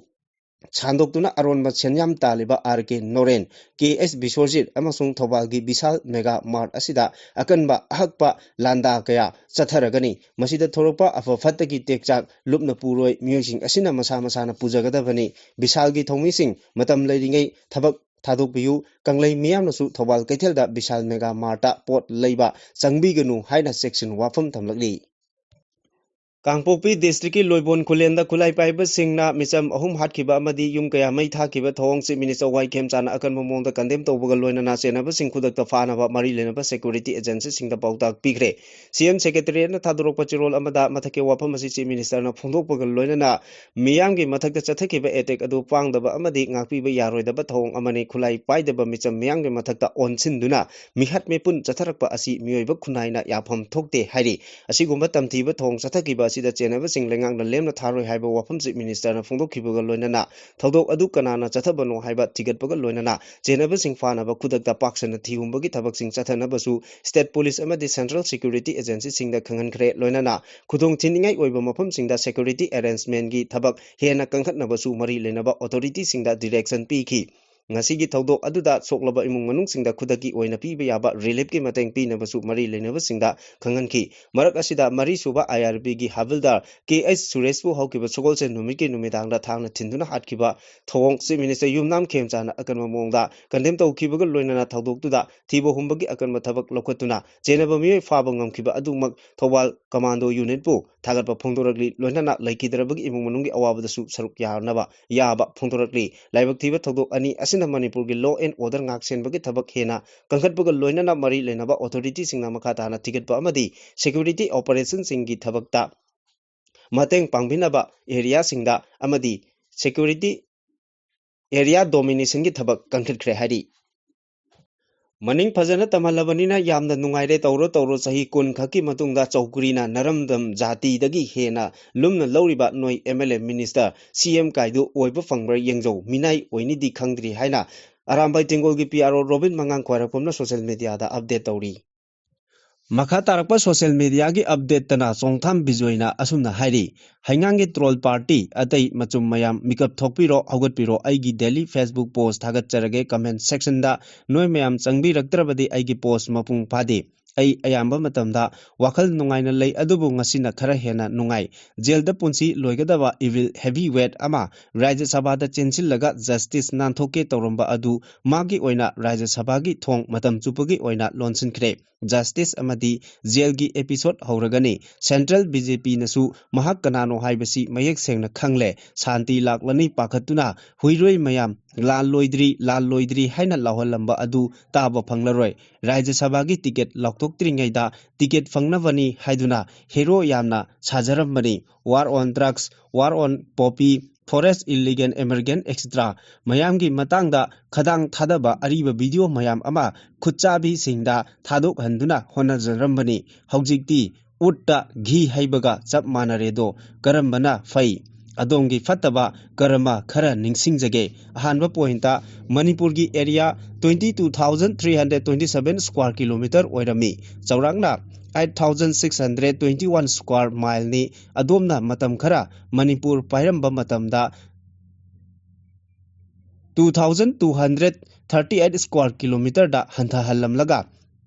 ꯁꯥꯟꯗꯣꯛꯇꯨꯅ ꯑꯔꯣꯟꯕ ꯁꯦꯟꯌꯥꯝ ꯇꯥꯜꯂꯤꯕ ꯑꯥꯔ ꯀꯦ ꯅꯣꯔꯦꯟ, ꯀꯦ ꯑꯦꯁ ꯕꯤꯁꯣꯔꯖꯤꯠ ꯑꯃꯁꯨꯡ ꯊꯧꯕꯥꯜꯒꯤ ꯕꯤꯁꯥꯜ ꯃꯦꯒꯥ ꯃꯥꯔꯠ ꯑꯁꯤꯗ ꯑꯀꯟꯕ ꯑꯍꯛꯄ ꯂꯥꯟꯗꯥ ꯀꯌꯥ ꯆꯠꯊꯔꯒꯅꯤ꯫ ꯃꯁꯤꯗ ꯊꯣꯔꯛꯄ ꯑꯐ ꯐꯠꯇꯒꯤ ꯇꯦꯛꯆꯥꯛ ꯂꯨꯞꯅ ꯄꯨꯔꯣꯏ, ꯃꯤꯑꯣꯏꯁꯤꯡ ꯑꯁꯤꯅ ꯃꯁꯥ ꯃꯁꯥꯅ ꯄꯨꯖꯒꯗꯕꯅꯤ꯫ ꯕꯤꯁꯥꯜꯒꯤ ꯊꯧꯃꯤꯁꯤꯡ ꯃꯇꯝ ꯂꯩꯔꯤꯉꯩ ꯊꯕꯛ ꯊꯥꯗꯣꯛꯄꯤꯌꯨ꯫ ꯀꯪꯂꯩ ꯃꯤꯌꯥꯝꯅꯁꯨ ꯊꯧꯕꯥꯜ ꯀꯩꯊꯦꯜꯗ ꯕꯤꯁꯥꯜ ꯃꯦꯒꯥ ꯃꯥꯔꯠꯇ ꯄꯣꯠ ꯂꯩꯕ ꯆꯪꯕꯤꯒꯅꯨ ꯍꯥꯏꯅ ꯆꯦꯛꯁꯤꯟ ꯋꯥꯐꯝ ꯊꯝꯂꯛꯂꯤ꯫ ꯀꯥꯡꯄꯣꯛꯄꯤ ꯗꯤꯁꯇ꯭ꯔꯤꯛꯀꯤ ꯂꯣꯏꯕꯣꯟ ꯈꯨꯂꯦꯟꯗ ꯈꯨꯠꯂꯥꯏ ꯄꯥꯏꯕꯁꯤꯡꯅ ꯃꯤꯆꯝ ꯑꯍꯨꯝ ꯍꯥꯠꯈꯤꯕ ꯑꯃꯗꯤ ꯌꯨꯝ ꯀꯌꯥ ꯃꯩ ꯊꯥꯈꯤꯕ ꯊꯧꯑꯣꯡ ꯆꯤꯐ ꯃꯤꯅꯤꯁꯇꯔ ꯋꯥꯏ ꯈꯦꯝꯆꯥꯅ ꯑꯀꯟꯕ ꯃꯑꯣꯡꯗ ꯀꯟꯗꯦꯝ ꯇꯧꯕꯒ ꯂꯣꯏꯅꯅ ꯆꯦꯟꯅꯕꯁꯤꯡ ꯈꯨꯗꯛꯇ ꯐꯥꯅꯕ ꯃꯔꯤ ꯂꯩꯅꯕ ꯁꯦꯀ꯭ꯌꯨꯔꯤꯇꯤ ꯑꯦꯖꯦꯟꯁꯤꯁꯤꯡꯗ ꯄꯥꯎꯇꯥꯛ ꯄꯤꯈ꯭ꯔꯦ꯫ ꯁꯤ ꯑꯦꯝ ꯁꯦꯀ꯭ꯔꯦꯇꯔꯤꯌꯦꯠꯅ ꯊꯥꯗꯣꯔꯛꯄ ꯆꯦꯔꯣꯜ ꯑꯃꯗ ꯃꯊꯛꯀꯤ ꯋꯥꯐꯝ ꯑꯁꯤ ꯆꯤꯐ ꯃꯤꯅꯤꯁꯇꯔꯅ ꯐꯣꯡꯗꯣꯛꯄꯒ ꯂꯣꯏꯅꯅ ꯃꯤꯌꯥꯝꯒꯤ ꯃꯊꯛꯇ ꯆꯠꯊꯈꯤꯕ ꯑꯦꯇꯦꯛ ꯑꯗꯨ ꯄꯥꯡꯗꯕ ꯑꯃꯗꯤ ꯉꯥꯛꯄꯤꯕ ꯌꯥꯔꯣꯏꯗꯕ ꯊꯧꯑꯣꯡ ꯑꯃꯅꯤ꯫ ꯈꯨꯠꯂꯥꯏ ꯄꯥꯏꯗꯕ ꯃꯤꯆꯝ ꯃꯤꯌꯥꯝꯒꯤ ꯃꯊꯛꯇ ꯑꯣꯟꯁꯤꯟꯗꯨꯅ ꯃꯤꯍꯥꯠ ꯃꯤꯄꯨꯟ ꯆꯠꯊꯔꯛꯄ ꯑꯁꯤ ꯃꯤꯑꯣꯏꯕ ꯈꯨꯟꯅꯥꯏꯅ ꯌꯥꯐꯝ ꯊꯣꯛꯇꯦ ꯍꯥꯏꯔꯤ꯫ ꯑꯁꯤꯒꯨꯝꯕ ꯇꯝꯊꯤꯕ ꯊꯧꯑꯣꯡ ꯆꯠꯊꯈꯤꯕ ꯑꯁꯤꯗ ꯆꯦꯟꯅꯕꯁꯤꯡ ꯂꯩꯉꯥꯛꯅ ꯂꯦꯝꯅ ꯊꯥꯔꯣꯏ ꯍꯥꯏꯕ ꯋꯥꯐꯝ ꯆꯤꯐ ꯃꯤꯅꯤꯁꯇꯔꯅ ꯐꯣꯡꯗꯣꯛꯈꯤꯕꯒ ꯂꯣꯏꯅꯅ ꯊꯧꯗꯣꯛ ꯑꯗꯨ ꯀꯅꯥꯅ ꯆꯠꯊꯕꯅꯣ ꯍꯥꯏꯕ ꯊꯤꯒꯠꯄꯒ ꯂꯣꯏꯅꯅ ꯆꯦꯟꯅꯕꯁꯤꯡ ꯐꯥꯅꯕ ꯈꯨꯗꯛꯇ ꯄꯥꯛ ꯁꯟꯅ ꯊꯤꯍꯨꯝꯕꯒꯤ ꯊꯕꯛꯁꯤꯡ ꯆꯠꯊꯅꯕꯁꯨ ꯁ꯭ꯇꯦꯠ ꯄꯨꯂꯤꯁ ꯑꯃꯗꯤ ꯁꯦꯟꯇ꯭ꯔꯦꯜ ꯁꯦꯀ꯭ꯌꯨꯔꯤꯇꯤ ꯑꯦꯖꯦꯟꯁꯤꯁꯤꯡꯗ ꯈꯪꯍꯟꯈ꯭ꯔꯦ꯫ ꯂꯣꯏꯅꯅ ꯈꯨꯗꯣꯡ ꯊꯤꯅꯤꯡꯉꯥꯏ ꯑꯣꯏꯕ ꯃꯐꯝꯁꯤꯡꯗ ꯁꯦꯀ꯭ꯌꯨꯔꯤꯇꯤ ꯑꯦꯔꯦꯟꯖꯃꯦꯟꯒꯤ ꯊꯕꯛ ꯍꯦꯟꯅ ꯀꯟꯈꯠꯅꯕꯁꯨ ꯃꯔꯤ ꯂꯩꯅꯕ ꯑꯣꯊꯣꯔꯤꯇꯤꯁꯤꯡꯗ ꯗꯤꯔꯦꯛꯁꯟ ꯄꯤꯈꯤ꯫ ꯉꯁꯤꯒꯤ ꯊꯧꯗꯣꯛ ꯑꯗꯨꯗ ꯁꯣꯛꯂꯕ ꯏꯃꯨꯡ ꯃꯅꯨꯡꯁꯤꯡꯗ ꯈꯨꯗꯛꯀꯤ ꯑꯣꯏꯅ ꯄꯤꯕ ꯌꯥꯕ relief ꯀꯤ ꯃꯇꯦꯡ ꯄꯤꯅꯕꯁꯨ ꯃꯔꯤ ꯂꯩꯅꯕꯁꯤꯡꯗ ꯈꯪꯍꯟꯈꯤ꯫ ꯃꯔꯛ ꯑꯁꯤꯗ ꯃꯔꯤ ꯁꯨꯕ I R B ꯒꯤ ꯍꯥꯕꯤꯜꯗꯥꯔ K H ꯁꯨꯔꯦꯁꯄꯨ ꯍꯧꯈꯤꯕ ꯁꯒꯣꯜꯁꯦꯟ ꯅꯨꯃꯤꯠꯀꯤ ꯅꯨꯃꯤꯗꯥꯡꯗ ꯊꯥꯡꯅ ꯊꯤꯟꯗꯨꯅ ꯍꯥꯠꯈꯤꯕ ꯊꯧꯑꯣꯡ Chief Minister ꯌꯨꯝꯅꯥꯝ ꯈꯦꯝꯆꯥꯅ ꯑꯀꯟꯕ ꯃꯑꯣꯡꯗ condemn ꯇꯧꯈꯤꯕꯒ ꯂꯣꯏꯅꯅ ꯊꯧꯗꯣꯛꯇꯨꯗ ꯊꯤꯕ ꯍꯨꯝꯕꯒꯤ ꯑꯀꯟꯕ ꯊꯕꯛ ꯂꯧꯈꯠꯇꯨꯅ ꯆꯦꯟꯅꯕ ꯃꯤꯑꯣꯏ ꯐꯥꯕ ꯉꯝꯈꯤꯕ ꯑꯗꯨꯃꯛ ꯊꯧꯕꯥꯜ Commando Unit ꯄꯨ ꯊꯥꯒꯠꯄ ꯐꯣꯡꯗꯣꯔꯛꯂꯤ꯫ ꯂꯣꯏꯅꯅ ꯂꯩꯈꯤꯗ꯭ꯔꯕꯒꯤ ꯏꯃꯨꯡ ꯃꯅꯨꯡꯒꯤ ꯑꯋꯥꯕꯗꯁꯨ ꯁꯔꯨꯛ ꯌꯥꯅꯕ ꯌꯥꯕ ꯐꯣꯡꯗꯣꯔꯛꯂꯤ꯫ ꯂꯥꯏꯕꯛ ꯊꯤꯕ ꯊꯧꯗꯣꯛ ꯑꯅꯤ ꯑꯁꯤꯅ ꯃꯅꯤꯄꯨꯔꯒꯤ law and order ꯉꯥꯛꯁꯦꯟꯕꯒꯤ ꯊꯕꯛ ꯍꯦꯟꯅ ꯀꯟꯈꯠꯄꯒ ꯂꯣꯏꯅꯅ ꯃꯔꯤ ꯂꯩꯅꯕ authority ꯁꯤꯡꯅ ꯃꯈꯥ ꯇꯥꯅ ꯊꯤꯒꯠꯄ ꯑꯃꯗꯤ security operation ꯁꯤꯡꯒꯤ ꯊꯕꯛꯇ ꯃꯇꯦꯡ ꯄꯥꯡꯕꯤꯅꯕ area ꯁꯤꯡꯗ ꯑꯃꯗꯤ security area domination ꯒꯤ ꯊꯕꯛ ꯀꯟꯈꯠꯈ꯭ꯔꯦ ꯍꯥꯏꯔꯤ꯫ ꯃꯅꯤꯡ ꯐꯖꯅ ꯇꯝꯍꯜꯂꯕꯅꯤꯅ ꯌꯥꯝꯅ ꯅꯨꯡꯉꯥꯏꯔꯦ꯫ ꯇꯧꯔꯣ ꯇꯧꯔꯣ, ꯆꯍꯤ ꯀꯨꯟ ꯈꯛꯀꯤ ꯃꯇꯨꯡꯗ ꯆꯧꯀ꯭ꯔꯤꯅ ꯅꯔꯝꯗꯝ ꯖꯥꯇꯤꯗꯒꯤ ꯍꯦꯟꯅ ꯂꯨꯝꯅ ꯂꯧꯔꯤꯕ ꯅꯣꯏ M L A minister, C M ꯀꯥꯏꯗꯨ ꯑꯣꯏꯕ ꯐꯪꯕ꯭ꯔꯥ ꯌꯦꯡꯖꯧ꯫ ꯃꯤꯅꯥꯏ ꯑꯣꯏꯅꯤꯗꯤ ꯈꯪꯗ꯭ꯔꯤ ꯍꯥꯏꯅ ꯑꯔꯥꯝꯕꯥꯏ ꯇꯦꯡꯒꯣꯜꯒꯤ P R O ꯔꯣꯕꯤꯟ ꯃꯉꯥꯡ ꯈ꯭ꯋꯥꯏꯔꯥꯛꯄꯝꯅ social media ꯗ update ꯇꯧꯔꯤ꯫ ꯃꯈꯥ ꯇꯥꯔꯛꯄ social media ꯒꯤ update ꯇꯅ ꯆꯣꯡꯊꯥꯝ ꯕꯤꯖꯣꯏꯅ ꯑꯁꯨꯝꯅ ꯍꯥꯏꯔꯤ, "ꯍꯩꯉꯥꯡꯒꯤ troll party ꯑꯇꯩ ꯃꯆꯨꯝ ꯃꯌꯥꯝ ꯃꯤꯀꯞ ꯊꯣꯛꯄꯤꯔꯣ, ꯍꯧꯒꯠꯄꯤꯔꯣ꯫ ꯑꯩꯒꯤ daily Facebook post ꯊꯥꯒꯠꯆꯔꯒꯦ, comment section ꯗ ꯅꯣꯏ ꯃꯌꯥꯝ ꯆꯪꯕꯤꯔꯛꯇ꯭ꯔꯕꯗꯤ ꯑꯩꯒꯤ post ꯃꯄꯨꯡ ꯐꯥꯗꯦ꯫ ꯑꯩ ꯑꯌꯥꯝꯕ ꯃꯇꯝꯗ ꯋꯥꯈꯜ ꯅꯨꯡꯉꯥꯏꯅ ꯂꯩ, ꯑꯗꯨꯕꯨ ꯉꯁꯤꯅ ꯈꯔ ꯍꯦꯟꯅ ꯅꯨꯡꯉꯥꯏ꯫ ꯖꯦꯜꯗ ꯄꯨꯟꯁꯤ ꯂꯣꯏꯒꯗꯕ evil heavyweight ꯑꯃ ꯔꯥꯖ꯭ꯌ ꯁꯚꯥꯗ ꯆꯦꯟꯁꯤꯜꯂꯒ justice ꯅꯥꯟꯊꯣꯛꯀꯦ ꯇꯧꯔꯝꯕ ꯑꯗꯨ ꯃꯥꯒꯤ ꯑꯣꯏꯅ ꯔꯥꯖ꯭ꯌ ꯁꯚꯥꯒꯤ ꯊꯣꯡ ꯃꯇꯝ ꯆꯨꯞꯄꯒꯤ ꯑꯣꯏꯅ ꯂꯣꯟꯁꯤꯟꯈ꯭ꯔꯦ꯫ Justice ꯑꯃꯗꯤ ꯖꯦꯜꯒꯤ episode ꯍꯧꯔꯒꯅꯤ꯫ Central B J P ꯅꯁꯨ ꯃꯍꯥꯛ ꯀꯅꯥꯅꯣ ꯍꯥꯏꯕꯁꯤ ꯃꯌꯦꯛ ꯁꯦꯡꯅ ꯈꯪꯂꯦ꯫ ꯁꯥꯟꯇꯤ ꯂꯥꯛꯂꯅꯤ ꯄꯥꯈꯠꯇꯨꯅ ꯍꯨꯏꯔꯣꯏ ꯃꯌꯥꯝ 'ꯂꯥꯜ ꯂꯣꯏꯗ꯭ꯔꯤ, ꯂꯥꯜ ꯂꯣꯏꯗ꯭ꯔꯤ' ꯍꯥꯏꯅ ꯂꯥꯎꯍꯜꯂꯝꯕ ꯑꯗꯨ ꯇꯥꯕ ꯐꯪꯂꯔꯣꯏ꯫ ꯔꯥꯖ꯭ꯌ ꯁꯚꯥꯒꯤ ticket ꯂꯥꯎꯊꯣꯛꯇ꯭ꯔꯤꯉꯩꯗ ticket ꯐꯪꯅꯕꯅꯤ ꯍꯥꯏꯗꯨꯅ hero ꯌꯥꯝꯅ ꯁꯥꯖꯔꯝꯕꯅꯤ꯫ War on drugs, war on poppy, forest illegal immigration, et cetera ꯃꯌꯥꯝꯒꯤ ꯃꯇꯥꯡꯗ ꯈꯗꯥꯡ ꯊꯥꯗꯕ ꯑꯔꯤꯕ video ꯃꯌꯥꯝ ꯑꯃ ꯈꯨꯠꯆꯥꯕꯤꯁꯤꯡꯗ ꯊꯥꯗꯣꯛꯍꯟꯗꯨꯅ ꯍꯣꯠꯅꯖꯔꯝꯕꯅꯤ꯫ ꯍꯧꯖꯤꯛꯇꯤ ꯎꯠꯇ ꯘꯤ ꯍꯩꯕꯒ ꯆꯞ ꯃꯥꯟꯅꯔꯦꯗꯣ꯫ ꯀꯔꯝꯕꯅ ꯐꯩ? ꯑꯗꯣꯝꯒꯤ ꯐꯠꯇꯕ ꯀꯔꯃ ꯈꯔ ꯅꯤꯡꯁꯤꯡꯖꯒꯦ꯫ ꯑꯍꯥꯟꯕ point ꯇ, ꯃꯅꯤꯄꯨꯔꯒꯤ area twenty two thousand three hundred twenty seven square kilometer ꯑꯣꯏꯔꯝꯃꯤ꯫ ꯆꯥꯎꯔꯥꯛꯅ eight thousand six hundred twenty one square mile ꯅꯤ꯫ ꯑꯗꯣꯝꯅ ꯃꯇꯝ ꯈꯔ ꯃꯅꯤꯄꯨꯔ ꯄꯥꯏꯔꯝꯕ ꯃꯇꯝꯗ two thousand two hundred thirty eight square kilometerꯗ ꯍꯟꯊꯍꯜꯂꯝꯂꯒ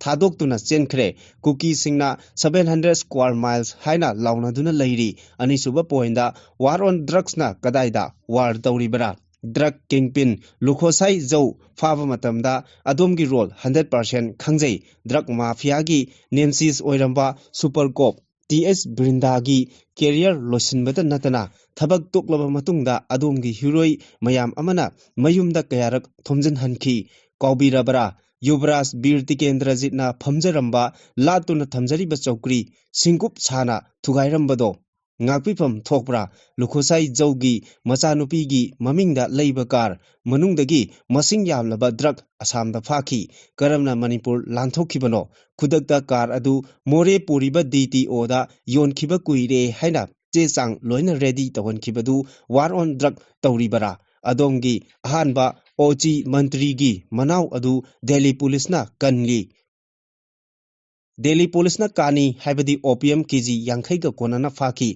ꯊꯥꯗꯣꯛꯇꯨꯅ ꯆꯦꯟꯈ꯭ꯔꯦ꯫ ꯀꯨꯀꯤꯁꯤꯡꯅ seven hundred square miles ꯍꯥꯏꯅ ꯂꯥꯎꯅꯗꯨꯅ ꯂꯩꯔꯤ꯫ ꯑꯅꯤꯁꯨꯕ pointꯇ war on drugsꯅ ꯀꯗꯥꯏꯗ war ꯇꯧꯔꯤꯕꯔꯥ? Drug kingpin ꯂꯨꯈꯣꯁꯥꯏ ꯖꯧ ꯐꯥꯕ ꯃꯇꯝꯗ ꯑꯗꯣꯝꯒꯤ role hundred percent ꯈꯪꯖꯩ꯫ Drug mafiaꯒꯤ nemesis ꯑꯣꯏꯔꯝꯕ super cop ꯇꯤ ꯑꯦꯁ ꯕ꯭ꯔꯤꯟꯗꯥꯒꯤ career ꯂꯣꯏꯁꯤꯟꯕꯇ ꯅꯠꯇꯅ ꯊꯕꯛ ꯇꯣꯛꯂꯕ ꯃꯇꯨꯡꯗ ꯑꯗꯣꯝꯒꯤ ꯍꯤꯔꯣꯏ ꯃꯌꯥꯝ ꯑꯃꯅ ꯃꯌꯨꯝꯗ ꯀꯌꯥꯔꯛ ꯊꯣꯝꯖꯤꯟꯍꯟꯈꯤ ꯀꯥꯎꯕꯤꯔꯕ꯭ꯔꯥ? ꯌꯨꯕꯔꯥꯖ ꯕꯤꯔ ꯇꯤꯀꯦꯟꯗ꯭ꯔꯖꯤꯠꯅ ꯐꯝꯖꯔꯝꯕ ꯂꯥꯠꯇꯨꯅ ꯊꯝꯖꯔꯤꯕ ꯆꯧꯀ꯭ꯔꯤ ꯁꯤꯡꯀꯨꯞ ꯁꯥꯅ ꯊꯨꯒꯥꯏꯔꯝꯕꯗꯣ ꯉꯥꯛꯄꯤꯐꯝ ꯊꯣꯛꯄ꯭ꯔꯥ? ꯂꯨꯈꯣꯁꯥꯏ ꯖꯧꯒꯤ ꯃꯆꯥꯅꯨꯄꯤꯒꯤ ꯃꯃꯤꯡꯗ ꯂꯩꯕ car ꯃꯅꯨꯡꯗꯒꯤ ꯃꯁꯤꯡ ꯌꯥꯝꯂꯕ drug ꯑꯁꯥꯝꯗ ꯐꯥꯈꯤ꯫ ꯀꯔꯝꯅ ꯃꯅꯤꯄꯨꯔ ꯂꯥꯟꯊꯣꯛꯈꯤꯕꯅꯣ? ꯈꯨꯗꯛꯇ car ꯑꯗꯨ ꯃꯣꯔꯦ ꯄꯨꯔꯤꯕ ꯗꯤ ꯇꯤ ꯑꯣꯗ ꯌꯣꯟꯈꯤꯕ ꯀꯨꯏꯔꯦ ꯍꯥꯏꯅ ꯆꯦ ꯆꯥꯡ ꯂꯣꯏꯅ ready ꯇꯧꯍꯟꯈꯤꯕꯗꯨ war on drug ꯇꯧꯔꯤꯕꯔꯥ? ꯑꯗꯣꯝꯒꯤ ꯑꯍꯥꯟꯕ ꯑꯣ ꯆꯤ ꯃꯟꯇ꯭ꯔꯤꯒꯤ ꯃꯅꯥꯎ ꯑꯗꯨ ꯗꯦꯜꯂꯤ ꯄꯨꯂꯤꯁꯅ ꯀꯟꯂꯤ꯫ ꯗꯦꯜꯂꯤ ꯄꯨꯂꯤꯁꯅ ꯀꯥꯅꯤ ꯍꯥꯏꯕꯗꯤ opium ꯀꯦ ꯖꯤ ꯌꯥꯡꯈꯩꯒ ꯀꯣꯟꯅꯅ ꯐꯥꯈꯤ꯫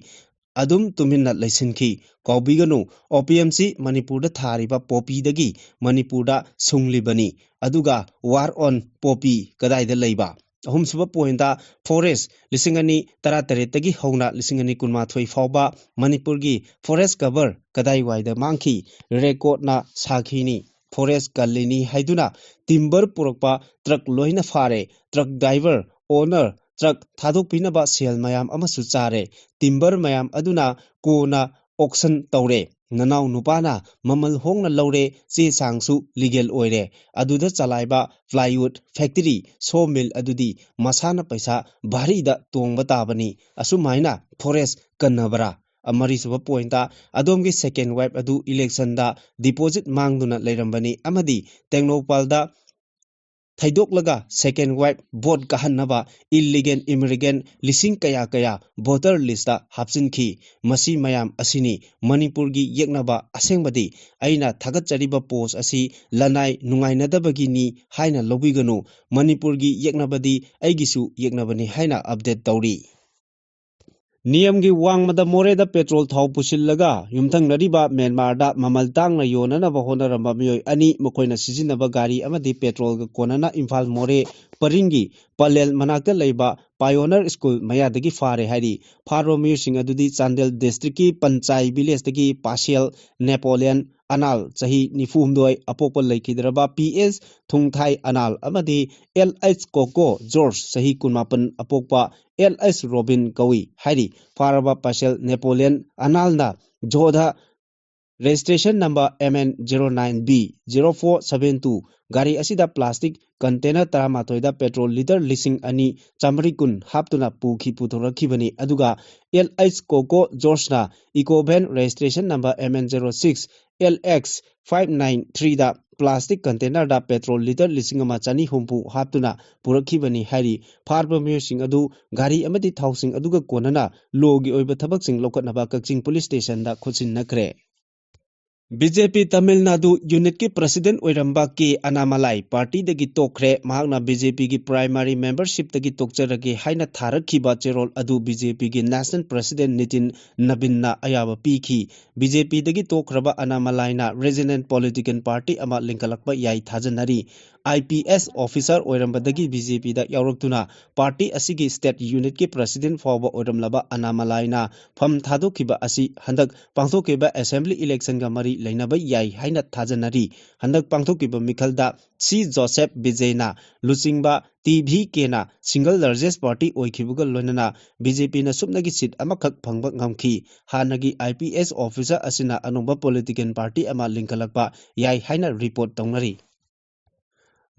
ꯑꯗꯨꯝ ꯇꯨꯃꯤꯟꯅ ꯂꯩꯁꯤꯟꯈꯤ꯫ ꯀꯥꯎꯕꯤꯒꯅꯨ, opiumꯁꯤ ꯃꯅꯤꯄꯨꯔꯗ ꯊꯥꯔꯤꯕ poppyꯗꯒꯤ ꯃꯅꯤꯄꯨꯔꯗ ꯁꯨꯡꯂꯤꯕꯅꯤ꯫ ꯑꯗꯨꯒ war on poppy ꯀꯗꯥꯏꯗ ꯂꯩꯕ? ꯑꯍꯨꯝꯁꯨꯕ pointꯇ forest ꯂꯤꯁꯤꯡ ꯑꯅꯤ ꯇꯔꯥꯇꯔꯦꯠꯇꯒꯤ ꯍꯧꯅ ꯂꯤꯁꯤꯡ ꯑꯅꯤ ꯀꯨꯟꯃꯥꯊꯣꯏ ꯐꯥꯎꯕ ꯃꯅꯤꯄꯨꯔꯒꯤ forest cover ꯀꯗꯥꯏꯋꯥꯏꯗ ꯃꯥꯡꯈꯤ? Recordꯅ ꯁꯥꯈꯤꯅꯤ꯫ Forest ꯀꯜꯂꯤꯅꯤ ꯍꯥꯏꯗꯨꯅ timber ꯄꯨꯔꯛꯄ truck ꯂꯣꯏꯅ ꯐꯥꯔꯦ꯫ Truck driver, owner, truck ꯊꯥꯗꯣꯛꯄꯤꯅꯕ ꯁꯦꯜ ꯃꯌꯥꯝ ꯑꯃꯁꯨ ꯆꯥꯔꯦ꯫ Timber ꯃꯌꯥꯝ ꯑꯗꯨꯅ ꯀꯣꯟꯅ auction ꯇꯧꯔꯦ꯫ ꯅꯅꯥꯎ ꯅꯨꯄꯥꯅ ꯃꯃꯜ ꯍꯣꯡꯅ ꯂꯧꯔꯦ, ꯆꯦ ꯆꯥꯡꯁꯨ legal ꯑꯣꯏꯔꯦ꯫ ꯑꯗꯨꯗ ꯆꯂꯥꯏꯕ plywood factory, sawmill ꯑꯗꯨꯗꯤ ꯃꯁꯥꯅ ꯄꯩꯁꯥ ꯚꯥꯔꯤꯗ ꯇꯣꯡꯕ ꯇꯥꯕꯅꯤ꯫ ꯑꯁꯨꯝꯍꯥꯏꯅ forest ꯀꯟꯅꯕ꯭ꯔꯥ? ꯑ, ꯃꯔꯤꯁꯨꯕ pointꯇ ꯑꯗꯣꯝꯒꯤ second wife ꯑꯗꯨ electionꯗ deposit ꯃꯥꯡꯗꯨꯅ ꯂꯩꯔꯝꯕꯅꯤ ꯑꯃꯗꯤ ꯇꯦꯡꯅꯧꯄꯥꯜꯗ ꯊꯩꯗꯣꯛꯂꯒ second wife vote ꯀꯥꯍꯟꯅꯕ illegal immigrant ꯂꯤꯁꯤꯡ ꯀꯌꯥ ꯀꯌꯥ voter listꯇ ꯍꯥꯞꯆꯤꯟꯈꯤ꯫ ꯃꯁꯤ ꯃꯌꯥꯝ ꯑꯁꯤꯅꯤ ꯃꯅꯤꯄꯨꯔꯒꯤ ꯌꯦꯛꯅꯕ꯫ ꯑꯁꯦꯡꯕꯗꯤ ꯑꯩꯅ ꯊꯥꯒꯠꯆꯔꯤꯕ post ꯑꯁꯤ ꯂꯅꯥꯏ ꯅꯨꯡꯉꯥꯏꯅꯗꯕꯒꯤꯅꯤ ꯍꯥꯏꯅ ꯂꯧꯕꯤꯒꯅꯨ꯫ ꯃꯅꯤꯄꯨꯔꯒꯤ ꯌꯦꯛꯅꯕꯗꯤ ꯑꯩꯒꯤꯁꯨ ꯌꯦꯛꯅꯕꯅꯤ ꯍꯥꯏꯅ update ꯇꯧꯔꯤ꯫ ꯅꯤꯌꯝꯒꯤ ꯋꯥꯡꯃꯗ ꯃꯣꯔꯦꯗ ꯄꯦꯇ꯭ꯔꯣꯜ ꯊꯥꯎ ꯄꯨꯁꯤꯜꯂꯒ ꯌꯨꯝꯊꯪꯅꯔꯤꯕ ꯃ꯭ꯌꯥꯟꯃꯥꯔꯗ ꯃꯃꯜ ꯇꯥꯡꯅ ꯌꯣꯟꯅꯅꯕ ꯍꯣꯠꯅꯔꯝꯕ ꯃꯤꯑꯣꯏ ꯑꯅꯤ, ꯃꯈꯣꯏꯅ ꯁꯤꯖꯤꯟꯅꯕ ꯒꯥꯔꯤ ꯑꯃꯗꯤ ꯄꯦꯇ꯭ꯔꯣꯜꯒ ꯀꯣꯟꯅꯅ ꯏꯝꯐꯥꯜ ꯃꯣꯔꯦ ꯄꯔꯤꯡꯒꯤ ꯄꯂꯦꯜ ꯃꯅꯥꯛꯇ ꯂꯩꯕ ꯄꯥꯏꯑꯣꯅꯔ ꯁ꯭ꯀꯨꯜ ꯃꯌꯥꯗꯒꯤ ꯐꯥꯔꯦ ꯍꯥꯏꯔꯤ꯫ ꯐꯥꯔꯕ ꯃꯤꯑꯣꯏꯁꯤꯡ ꯑꯗꯨꯗꯤ ꯆꯥꯟꯗꯦꯜ ꯗꯤꯁꯇ꯭ꯔꯤꯛꯀꯤ ꯄꯟꯆꯥꯏ ꯚꯤꯂꯦꯖꯇꯒꯤ ꯄꯥꯁꯦꯜ ꯅꯦꯄꯣꯂꯤꯌꯟ ꯑꯅꯥꯜ, ꯆꯍꯤ ꯅꯤꯐꯨ ꯍꯨꯝꯗꯣꯏ, ꯑꯄꯣꯛꯄ ꯂꯩꯈꯤꯗ꯭ꯔꯕ ꯄꯤ ꯑꯦꯁ ꯊꯨꯡꯊꯥꯏ ꯑꯅꯥꯜ ꯑꯃꯗꯤ ꯑꯦꯜ ꯑꯩꯆ ꯀꯣꯀꯣ ꯖꯣꯔꯖ, ꯆꯍꯤ ꯀꯨꯟꯃꯥꯄꯟ, ꯑꯄꯣꯛꯄ ꯑꯦꯜ ꯑꯩꯆ ꯔꯣꯕꯤꯟ ꯀꯧꯏ ꯍꯥꯏꯔꯤ꯫ ꯐꯥꯔꯕ ꯄꯥꯁꯦꯜ Napoleon ꯑꯅꯥꯜꯅ ꯖꯣꯙꯥ registration number M N zero nine B zero four seven two ꯒꯥꯔꯤ ꯑꯁꯤꯗ ꯄ꯭ꯂꯥꯁꯇꯤꯛ ꯀꯟꯇꯦꯅꯔ ꯇꯔꯥꯃꯥꯊꯣꯏꯗ ꯄꯦꯇ꯭ꯔꯣꯜ ꯂꯤꯇꯔ ꯂꯤꯁꯤꯡ ꯑꯅꯤ ꯆꯥꯃꯔꯤ ꯀꯨꯟ ꯍꯥꯞꯇꯨꯅ ꯄꯨꯈꯤ ꯄꯨꯊꯣꯔꯛꯈꯤꯕꯅꯤ꯫ ꯑꯗꯨꯒ ꯑꯦꯜ ꯑꯩꯆ ꯀꯣꯀꯣ ꯖꯣꯔꯖꯅ Eeco van registration number M N zero six L X five nine three ꯗ ꯄ꯭ꯂꯥꯁꯇꯤꯛ ꯀꯟꯇꯦꯅꯔꯗ ꯄꯦꯇ꯭ꯔꯣꯜ ꯂꯤꯇꯔ ꯂꯤꯁꯤꯡ ꯑꯃ ꯆꯅꯤ ꯍꯨꯝꯐꯨ ꯍꯥꯞꯇꯨꯅ ꯄꯨꯔꯛꯈꯤꯕꯅꯤ ꯍꯥꯏꯔꯤ꯫ ꯐꯥꯔꯕ ꯃꯤꯑꯣꯏꯁꯤꯡ ꯑꯗꯨ ꯒꯥꯔꯤ ꯑꯃꯗꯤ ꯊꯥꯎꯁꯤꯡ ꯑꯗꯨꯒ ꯀꯣꯟꯅꯅ ꯂꯣꯒꯤ ꯑꯣꯏꯕ ꯊꯕꯛꯁꯤꯡ ꯂꯧꯈꯠꯅꯕ ꯀꯛꯆꯤꯡ ꯄꯨꯂꯤꯁ ꯁ꯭ꯇꯦꯁꯟꯗ ꯈꯨꯠꯁꯤꯟꯅꯈ꯭ꯔꯦ꯫ B J P Tamil Nadu ꯌꯨꯅꯤꯠꯀꯤ ꯄ꯭ꯔꯁꯤꯗꯦꯟꯠ ꯑꯣꯏꯔꯝꯕ ꯀꯦ ꯑꯅꯥꯃꯂꯥꯏ ꯄꯥꯔꯇꯤꯗꯒꯤ ꯇꯣꯛꯈ꯭ꯔꯦ꯫ ꯃꯍꯥꯛꯅ ꯕꯤ ꯖꯦ ꯄꯤꯒꯤ ꯄ꯭ꯔꯥꯏꯃꯥꯔꯤ ꯃꯦꯝꯕꯔꯁꯤꯞꯇꯒꯤ ꯇꯣꯛꯆꯔꯒꯦ ꯍꯥꯏꯅ ꯊꯥꯔꯛꯈꯤꯕ ꯆꯦꯔꯣꯜ ꯑꯗꯨ ꯕꯤ ꯖꯦ ꯄꯤꯒꯤ ꯅꯦꯁꯅꯦꯜ ꯄ꯭ꯔꯁꯤꯗꯦꯟꯠ ꯅꯤꯇꯤꯟ ꯅꯕꯤꯟꯅ ꯑꯌꯥꯕ ꯄꯤꯈꯤ꯫ ꯕꯤ ꯖꯦ ꯄꯤꯗꯒꯤ ꯇꯣꯛꯈ꯭ꯔꯕ ꯑꯅꯥꯃꯂꯥꯏꯅ ꯔꯤꯖꯅꯦꯜ ꯄꯣꯂꯤꯇꯤꯀꯦꯜ ꯄꯥꯔꯇꯤ ꯑꯃ ꯂꯤꯡꯈꯠꯂꯛꯄ ꯌꯥꯏ ꯊꯥꯖꯅꯔꯤ꯫ ꯑꯥꯏ ꯄꯤ ꯑꯦꯁ ꯑꯣꯐꯤꯁꯥꯔ ꯑꯣꯏꯔꯝꯕꯗꯒꯤ ꯕꯤ ꯖꯦ ꯄꯤꯗ ꯌꯥꯎꯔꯛꯇꯨꯅ ꯄꯥꯔꯇꯤ ꯑꯁꯤꯒꯤ ꯁ꯭ꯇꯦꯠ ꯌꯨꯅꯤꯠꯀꯤ ꯄ꯭ꯔꯁꯤꯗꯦꯟꯠ ꯐꯥꯎꯕ ꯑꯣꯏꯔꯝꯂꯕ ꯑꯅꯥꯃꯂꯥꯏꯅ ꯐꯝ ꯊꯥꯗꯣꯛꯈꯤꯕ ꯑꯁꯤ ꯍꯟꯗꯛ ꯄꯥꯡꯊꯣꯛꯈꯤꯕ ꯑꯦꯁꯦꯝꯕ꯭ꯂꯤ ꯏꯂꯦꯛꯁꯟꯒ ꯃꯔꯤ ꯂꯩꯅꯕ ꯌꯥꯏ ꯍꯥꯏꯅ ꯊꯥꯖꯅꯔꯤ꯫ ꯍꯟꯗꯛ ꯄꯥꯡꯊꯣꯛꯈꯤꯕ ꯃꯤꯈꯜꯗ ꯁꯤ ꯖꯣꯁꯦꯐ ꯕꯤꯖꯦꯅ ꯂꯨꯆꯤꯡꯕ ꯇꯤ ꯚꯤ ꯀꯦꯅ ꯁꯤꯡꯒꯜ ꯂꯥꯔꯖꯦꯁ ꯄꯥꯔꯇꯤ ꯑꯣꯏꯈꯤꯕꯒ ꯂꯣꯏꯅꯅ ꯕꯤ ꯖꯦ ꯄꯤꯅ ꯁꯨꯞꯅꯒꯤ ꯁꯤꯠ ꯑꯃꯈꯛ ꯐꯪꯕ ꯉꯝꯈꯤ꯫ ꯍꯥꯟꯅꯒꯤ ꯑꯥꯏ ꯄꯤ ꯑꯦꯁ ꯑꯣꯐꯤꯁꯥꯔ ꯑꯁꯤꯅ ꯑꯅꯧꯕ ꯄꯣꯂꯤꯇꯤꯀꯦꯜ ꯄꯥꯔꯇꯤ ꯑꯃ ꯂꯤꯡꯈꯠꯂꯛꯄ ꯌꯥꯏ ꯍꯥꯏꯅ ꯔꯤꯄꯣꯔꯠ ꯇꯧꯅꯔꯤ꯫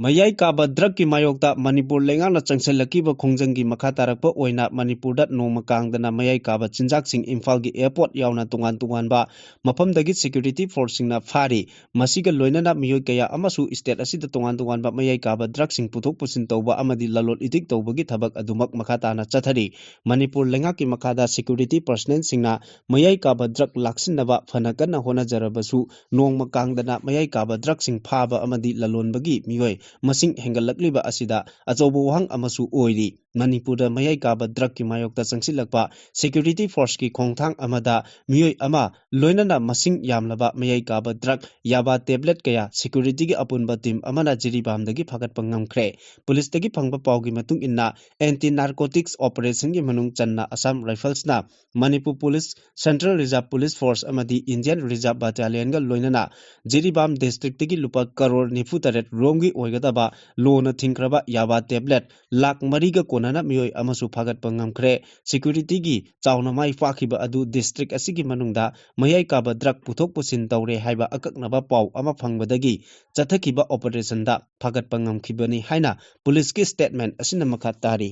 ꯃꯌꯥꯏ ꯀꯥꯕ ꯗ꯭ꯔꯒꯀꯤ ꯃꯥꯌꯣꯛꯇ ꯃꯅꯤꯄꯨꯔ ꯂꯩꯉꯥꯛꯅ ꯆꯪꯁꯤꯜꯂꯛꯈꯤꯕ ꯈꯣꯡꯖꯪꯒꯤ ꯃꯈꯥ ꯇꯥꯔꯛꯄ ꯑꯣꯏꯅ ꯃꯅꯤꯄꯨꯔꯗ ꯅꯣꯡꯃ ꯀꯥꯡꯗꯅ ꯃꯌꯥꯏ ꯀꯥꯕ ꯆꯤꯟꯖꯥꯛꯁꯤꯡ ꯏꯝꯐꯥꯜꯒꯤ ꯑꯦꯌꯔꯄꯣꯔꯠ ꯌꯥꯎꯅ ꯇꯣꯉꯥꯟ ꯇꯣꯉꯥꯟꯕ ꯃꯐꯝꯗꯒꯤ ꯁꯦꯀ꯭ꯌꯨꯔꯤꯇꯤ ꯐꯣꯔꯁꯁꯤꯡꯅ ꯐꯥꯔꯤ꯫ ꯃꯁꯤꯒ ꯂꯣꯏꯅꯅ ꯃꯤꯑꯣꯏ ꯀꯌꯥ ꯑꯃꯁꯨ ꯁ꯭ꯇꯦꯠ ꯑꯁꯤꯗ ꯇꯣꯉꯥꯟ ꯇꯣꯉꯥꯟꯕ ꯃꯌꯥꯏ ꯀꯥꯕ ꯗ꯭ꯔꯒꯁꯤꯡ ꯄꯨꯊꯣꯛ ꯄꯨꯁꯤꯟ ꯇꯧꯕ ꯑꯃꯗꯤ ꯂꯂꯣꯟ ꯏꯇꯤꯛ ꯇꯧꯕꯒꯤ ꯊꯕꯛ ꯑꯗꯨꯃꯛ ꯃꯈꯥ ꯇꯥꯅ ꯆꯠꯊꯔꯤ꯫ ꯃꯅꯤꯄꯨꯔ ꯂꯩꯉꯥꯛꯀꯤ ꯃꯈꯥꯗ ꯁꯦꯀ꯭ꯌꯨꯔꯤꯇꯤ ꯄꯔꯁꯅꯦꯜꯁꯤꯡꯅ ꯃꯌꯥꯏ ꯀꯥꯕ ꯗ꯭ꯔꯒ ꯂꯥꯛꯁꯤꯟꯅꯕ ꯐꯅ ꯀꯟꯅ ꯍꯣꯠꯅꯖꯔꯕꯁꯨ, ꯅꯣꯡꯃ ꯀꯥꯡꯗꯅ ꯃꯌꯥꯏ ꯀꯥꯕ ꯗ꯭ꯔꯒꯁꯤꯡ ꯐꯥꯕ ꯑꯃꯗꯤ ꯂꯂꯣꯟꯕꯒꯤ ꯃꯤꯑꯣꯏ ꯃꯁꯤꯡ ꯍꯦꯟꯒꯠꯂꯛꯂꯤꯕ ꯑꯁꯤꯗ ꯑꯆꯧꯕ ꯋꯥꯍꯪ ꯑꯃꯁꯨ ꯑꯣꯏꯔꯤ꯫ ꯃꯅꯤꯄꯨꯔꯗ ꯃꯌꯥꯏ ꯀꯥꯕ drugꯀꯤ ꯃꯥꯌꯣꯛꯇ ꯆꯪꯁꯤꯜꯂꯛꯄ security forceꯀꯤ ꯈꯣꯡꯊꯥꯡ ꯑꯃꯗ ꯃꯤꯑꯣꯏ ꯑꯃ ꯂꯣꯏꯅꯅ ꯃꯁꯤꯡ ꯌꯥꯝꯂꯕ ꯃꯌꯥꯏ ꯀꯥꯕ drug ꯌꯥꯕꯥ tablet ꯀꯌꯥ securityꯒꯤ ꯑꯄꯨꯟꯕ team ꯑꯃꯅ ꯖꯤꯔꯤꯕꯥꯝꯗꯒꯤ ꯐꯥꯒꯠꯄ ꯉꯝꯈ꯭ꯔꯦ꯫ ꯄꯨꯂꯤꯁꯇꯒꯤ ꯐꯪꯕ ꯄꯥꯎꯒꯤ ꯃꯇꯨꯡ ꯏꯟꯅ, anti narcotics operationꯒꯤ ꯃꯅꯨꯡ ꯆꯟꯅ Assam Riflesꯅ Manipur police, Central Reserve Police Force ꯑꯃꯗꯤ Indian Reserve Battalionꯒ ꯂꯣꯏꯅꯅ ꯖꯤꯔꯤꯕꯥꯝ districtꯇꯒꯤ ꯂꯨꯄꯥ ꯀꯔꯣꯔ ꯅꯤꯐꯨ ꯇꯔꯦꯠ ꯔꯣꯝꯒꯤ ꯑꯣꯏꯒꯗꯕ ꯂꯣꯅ ꯊꯤꯡꯈ꯭ꯔꯕ ꯌꯥꯕꯥ tablet ꯂꯥꯈ ꯃꯔꯤꯒ ꯀꯣꯟꯅꯅ ꯃꯤꯑꯣꯏ ꯑꯃꯁꯨ ꯐꯥꯒꯠꯄ ꯉꯝꯈ꯭ꯔꯦ꯫ Securityꯒꯤ ꯆꯥꯎꯅ ꯃꯥꯏ ꯄꯥꯛꯈꯤꯕ ꯑꯗꯨ district ꯑꯁꯤꯒꯤ ꯃꯅꯨꯡꯗ ꯃꯌꯥꯏ ꯀꯥꯕ drug ꯄꯨꯊꯣꯛ ꯄꯨꯁꯤꯟ ꯇꯧꯔꯦ ꯍꯥꯏꯕ ꯑꯀꯛꯅꯕ ꯄꯥꯎ ꯑꯃ ꯐꯪꯕꯗꯒꯤ ꯆꯠꯊꯈꯤꯕ operationꯗ ꯐꯥꯒꯠꯄ ꯉꯝꯈꯤꯕꯅꯤ ꯍꯥꯏꯅ ꯄꯨꯂꯤꯁꯀꯤ statement ꯑꯁꯤꯅ ꯃꯈꯥ ꯇꯥꯔꯤ꯫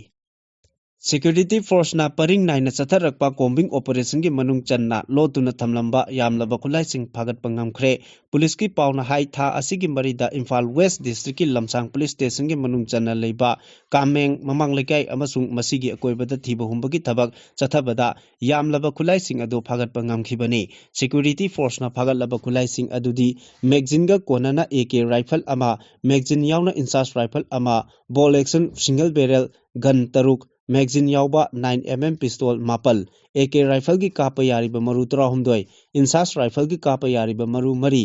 Security forceꯅ ꯄꯔꯤꯡ ꯅꯥꯏꯅ ꯆꯠꯊꯔꯛꯄ combing operationꯒꯤ ꯃꯅꯨꯡ ꯆꯟꯅ ꯂꯣꯠꯇꯨꯅ ꯊꯝꯂꯝꯕ ꯌꯥꯝꯂꯕ ꯈꯨꯠꯂꯥꯏꯁꯤꯡ ꯐꯥꯒꯠꯄ ꯉꯝꯈ꯭ꯔꯦ꯫ ꯄꯨꯂꯤꯁꯀꯤ ꯄꯥꯎꯅ ꯍꯥꯏ, ꯊꯥ ꯑꯁꯤꯒꯤ ꯃꯔꯤꯗ ꯏꯝꯐꯥꯜ West districtꯀꯤ ꯂꯝꯁꯥꯡ police stationꯒꯤ ꯃꯅꯨꯡ ꯆꯟꯅ ꯂꯩꯕ ꯀꯥꯃꯦꯡ, ꯃꯃꯥꯡ ꯂꯩꯀꯥꯏ ꯑꯃꯁꯨꯡ ꯃꯁꯤꯒꯤ ꯑꯀꯣꯏꯕꯗ ꯊꯤꯕ ꯍꯨꯝꯕꯒꯤ ꯊꯕꯛ ꯆꯠꯊꯕꯗ ꯌꯥꯝꯂꯕ ꯈꯨꯠꯂꯥꯏꯁꯤꯡ ꯑꯗꯨ ꯐꯥꯒꯠꯄ ꯉꯝꯈꯤꯕꯅꯤ꯫ Security forceꯅ ꯐꯥꯒꯠꯂꯕ ꯈꯨꯠꯂꯥꯏꯁꯤꯡ ꯑꯗꯨꯗꯤ magazineꯒ ꯀꯣꯟꯅꯅ AK rifle ꯑꯃ, magazine ꯌꯥꯎꯅ INSAS rifle ꯑꯃ, bolt action single barrel gun ꯇꯔꯨꯛ, magazine ꯌꯥꯎꯕ nine MM pistol ꯃꯥꯄꯜ, AK rifleꯒꯤ ꯀꯥꯞꯄ ꯌꯥꯔꯤꯕ ꯃꯔꯨ ꯇꯔꯥꯍꯨꯝꯗꯣꯏ, INSAS rifleꯒꯤ ꯀꯥꯞꯄ ꯌꯥꯔꯤꯕ ꯃꯔꯨ ꯃꯔꯤ,